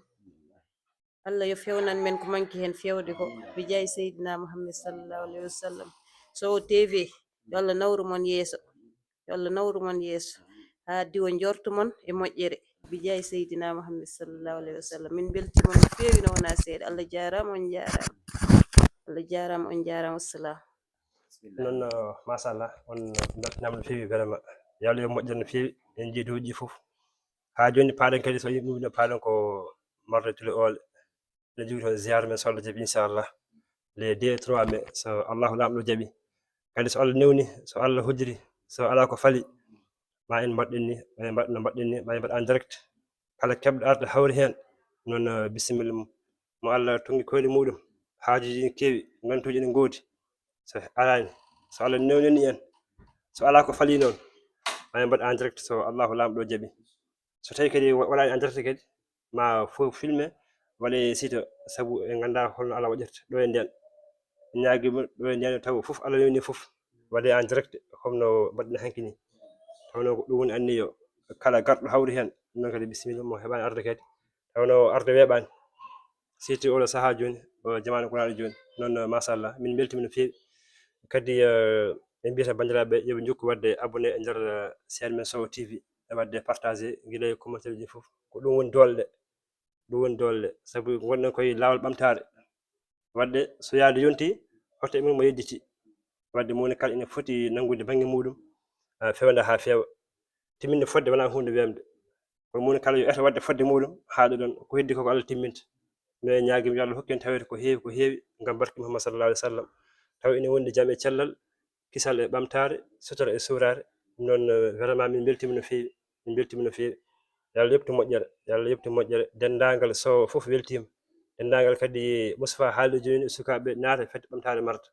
Allah yo fewnan men ko manki heen feewde ko, bi jaayi Seydina Muhammad sallallahu alayhi wa sallam. Sow T V, yo Allah nawru mon yeeso. Yo Allah nawru mon yeeso. Haa diwa njortu mon e moƴƴere. Bi jaayi Seydina Muhammad sallallahu alayhi wa sallam. Min mbeltiima no feewi, no wonaa seeɗa. Allah jaaraama, on jaaraama. Allah jaaraama, on jaaraama. Wassalam. Non, uh, machallah, on beltanaama no feewi vraiment. Yo Allah yo moƴƴere no feewi, en njeeɗi hojji fof. Haa jooni paaɗen kadi, so yimɓe ɗum paaɗen ko marde tule oole. Ene jogii toon ziyaara men, so Allah jaɓi, inchallah. Le deux et trois mai, so Allahu Laamɗo jaɓi. Kadi so Allah newni, so Allah hoddiri, so alaa ko fali, ma en mbaɗɗen ni, ma en mbaɗ-, no mbaɗɗen ni, ma en mbaɗ en direct. Kala keɓɗo arde hawri heen, noon, eh, bisimilla mum. Mo Allah toŋi koyɗe muɗum, haajuuji ene keewi, ngantuuji ene ngoodi. So araani, so Allah newnani en, so alaa ko fali noon, ma en mbaɗ en direct so Allahu Laamɗo jaɓi. So tawi kadi wa-, waɗaani en direct kadi, ma fof filmé, waɗe site, sabu en nganndaa holno Allah waɗirta ɗo e ndeen. Ñaagima ɗo e ndeen taw fof Allah newni fof, waɗe en direct, comme no mbaɗɗen hanki ni. Tawnoo ko ɗum woni anniyo kala garɗo hawri heen, noon kadi bisimilla mo heɓaani arde kadi. Tawnoo arde weeɓaani. Surtout oɗo sahaa jooni, o jamaanu ko wonaa jooni. Noon, machallah, min mbeltiima no feewi. Kadi, eh, en mbiyata banndiraaɓe yo ɓe njokku waɗde abonné e nder, eh, chaîne men Sow T V, e waɗde partagé, gila e commentaire ji fof. Ko ɗum woni doole ɗe. Ɗum woni doole ɗe. Sabu ngonɗen koye laawol ɓamtaare. Waɗde so yahde yonti, hoto e men mo yedditi. Waɗde mo woni kala ina foti nanngude bannge muɗum, eh, fewda haa feewa. Timminde fodde wonaa huunde weemde. Kono mo woni kala yo eto waɗde fodde muɗum, haa ɗo ɗon, ko heddi ko, ko Allah timminta. Min ñaagii yo Allah hokku en tawede ko heewi, ko heewi, ngam barke Muhammad sallallahu alaihi wasallam. Taw ene wondi jam e cellal, kisal e ɓamtaare, sutura e suuraare. Noon, eh, vraiment min mbeltiima no feewi, min mbeltiima no feewi. Yo Allah yoɓtu moƴƴere, yo Allah yoɓtu moƴƴere. Denndaangal Sow fof weltiima. Denndaangal kadi Moustapha haali jooni sukaaɓe naata fedde ɓamtaare marde.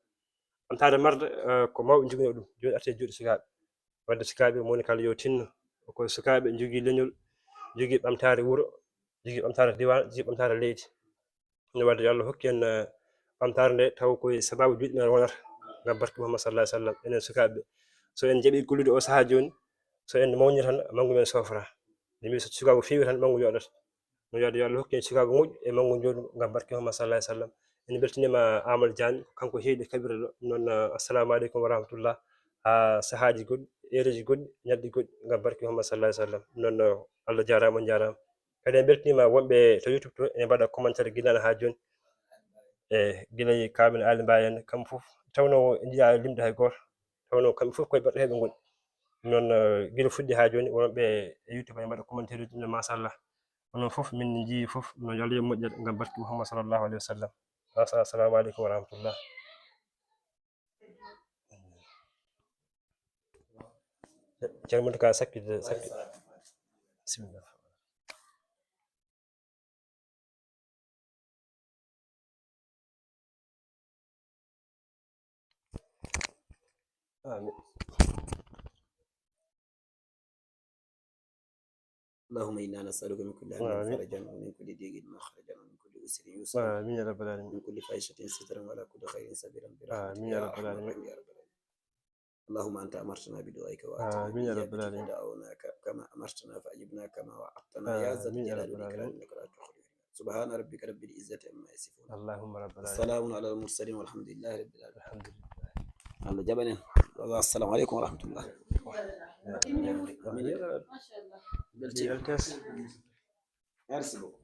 Ɓamtaare marde, eh, ko mawɓe njoginoo ɗum. Jooni arti e juuɗe sukaaɓe. Waɗde sukaaɓe mo woni kala yo tinno. Ko sukaaɓe njogii leñol, njogii ɓamtaare wuro, njogii ɓamtaare diiwaan, njogii ɓamtaare leydi. Ene waɗde yo Allah hokku en, eh, ɓamtaare nde taw koye sabaabu juuɗe men wonata. Ngam barke Muhammad sallallahu alaihi wasallam. Enen sukaaɓe ɓe. So en njaɓii gollude o sahaa jooni, so en mawnii tan, manngu men sofra. Nde mbiyi so sukaagu feewi tan, manngu yooɗata. No yo Allah hokku en sukaagu moƴƴo e manngu njooɗu ngam barke Muhammad sallallahu alaihi wasallam. En mbeltiniima Amadou Diagne, kanko heedi kaɓirɗe ɗo. Noon, eh, assalamu aleykum wa rahmatullah. Haa sahaaji goɗɗi, eereeji goɗɗi, ñalɗi goɗɗi ngam barke Muhammad sallallahu alaihi wasallam. Noon, eh, Allah jaaraama, on jaaraama. Kadi en mbeltiniima wonɓe to YouTube to, ene mbaɗa commentaire gila nane haa jooni. E gila e Kaamen Ali Mbaye en, kamɓe fof, tawnoo en njiyaa limde hay gooto. Tawnoo kamɓe fof koye ɓerɗe heeɓe ngoni. Noon, eh, gila fuɗɗi haa jooni, wonɓe e YouTube ene mbaɗa commentaire uji, machallah. Onon fof, min njii fof, no yo Allah yoɓ moƴƴere ngam barke Muhammad sallallahu alaihi wasallam. Assalamu aleykum wa rahmatullah. Ceerno Mountaga, sakki, sakki. Bismillah. آمين. اللهم إنا نسألك من كل هم آمين. فرجا، ومن كل ضيق مخرجا، ومن كل عسر يسرا، آمين يا رب العالمين. من كل فاحشة سترا، وعلى كل خير سبيلا، برحمتك آمين يا يا رب أرحم العالمين. الراحمين يا رب العالمين. اللهم أنت أمرتنا بدعائك وآتنا آمين يا رب بإجابتك العالمين. دعوناك كما أمرتنا فأجبنا كما وعدتنا يا ذا آمين يا الجلال رب والإكرام العالمين. إنك لا تخلف الميعاد. سبحان ربك رب العزة عما يصفون. اللهم رب العالمين. وسلام على المرسلين والحمد لله رب العالمين. الحمد لله. Allah jaɓan en. Assalamu aleykum wa rahmatullah. Amin. Merci beaucoup.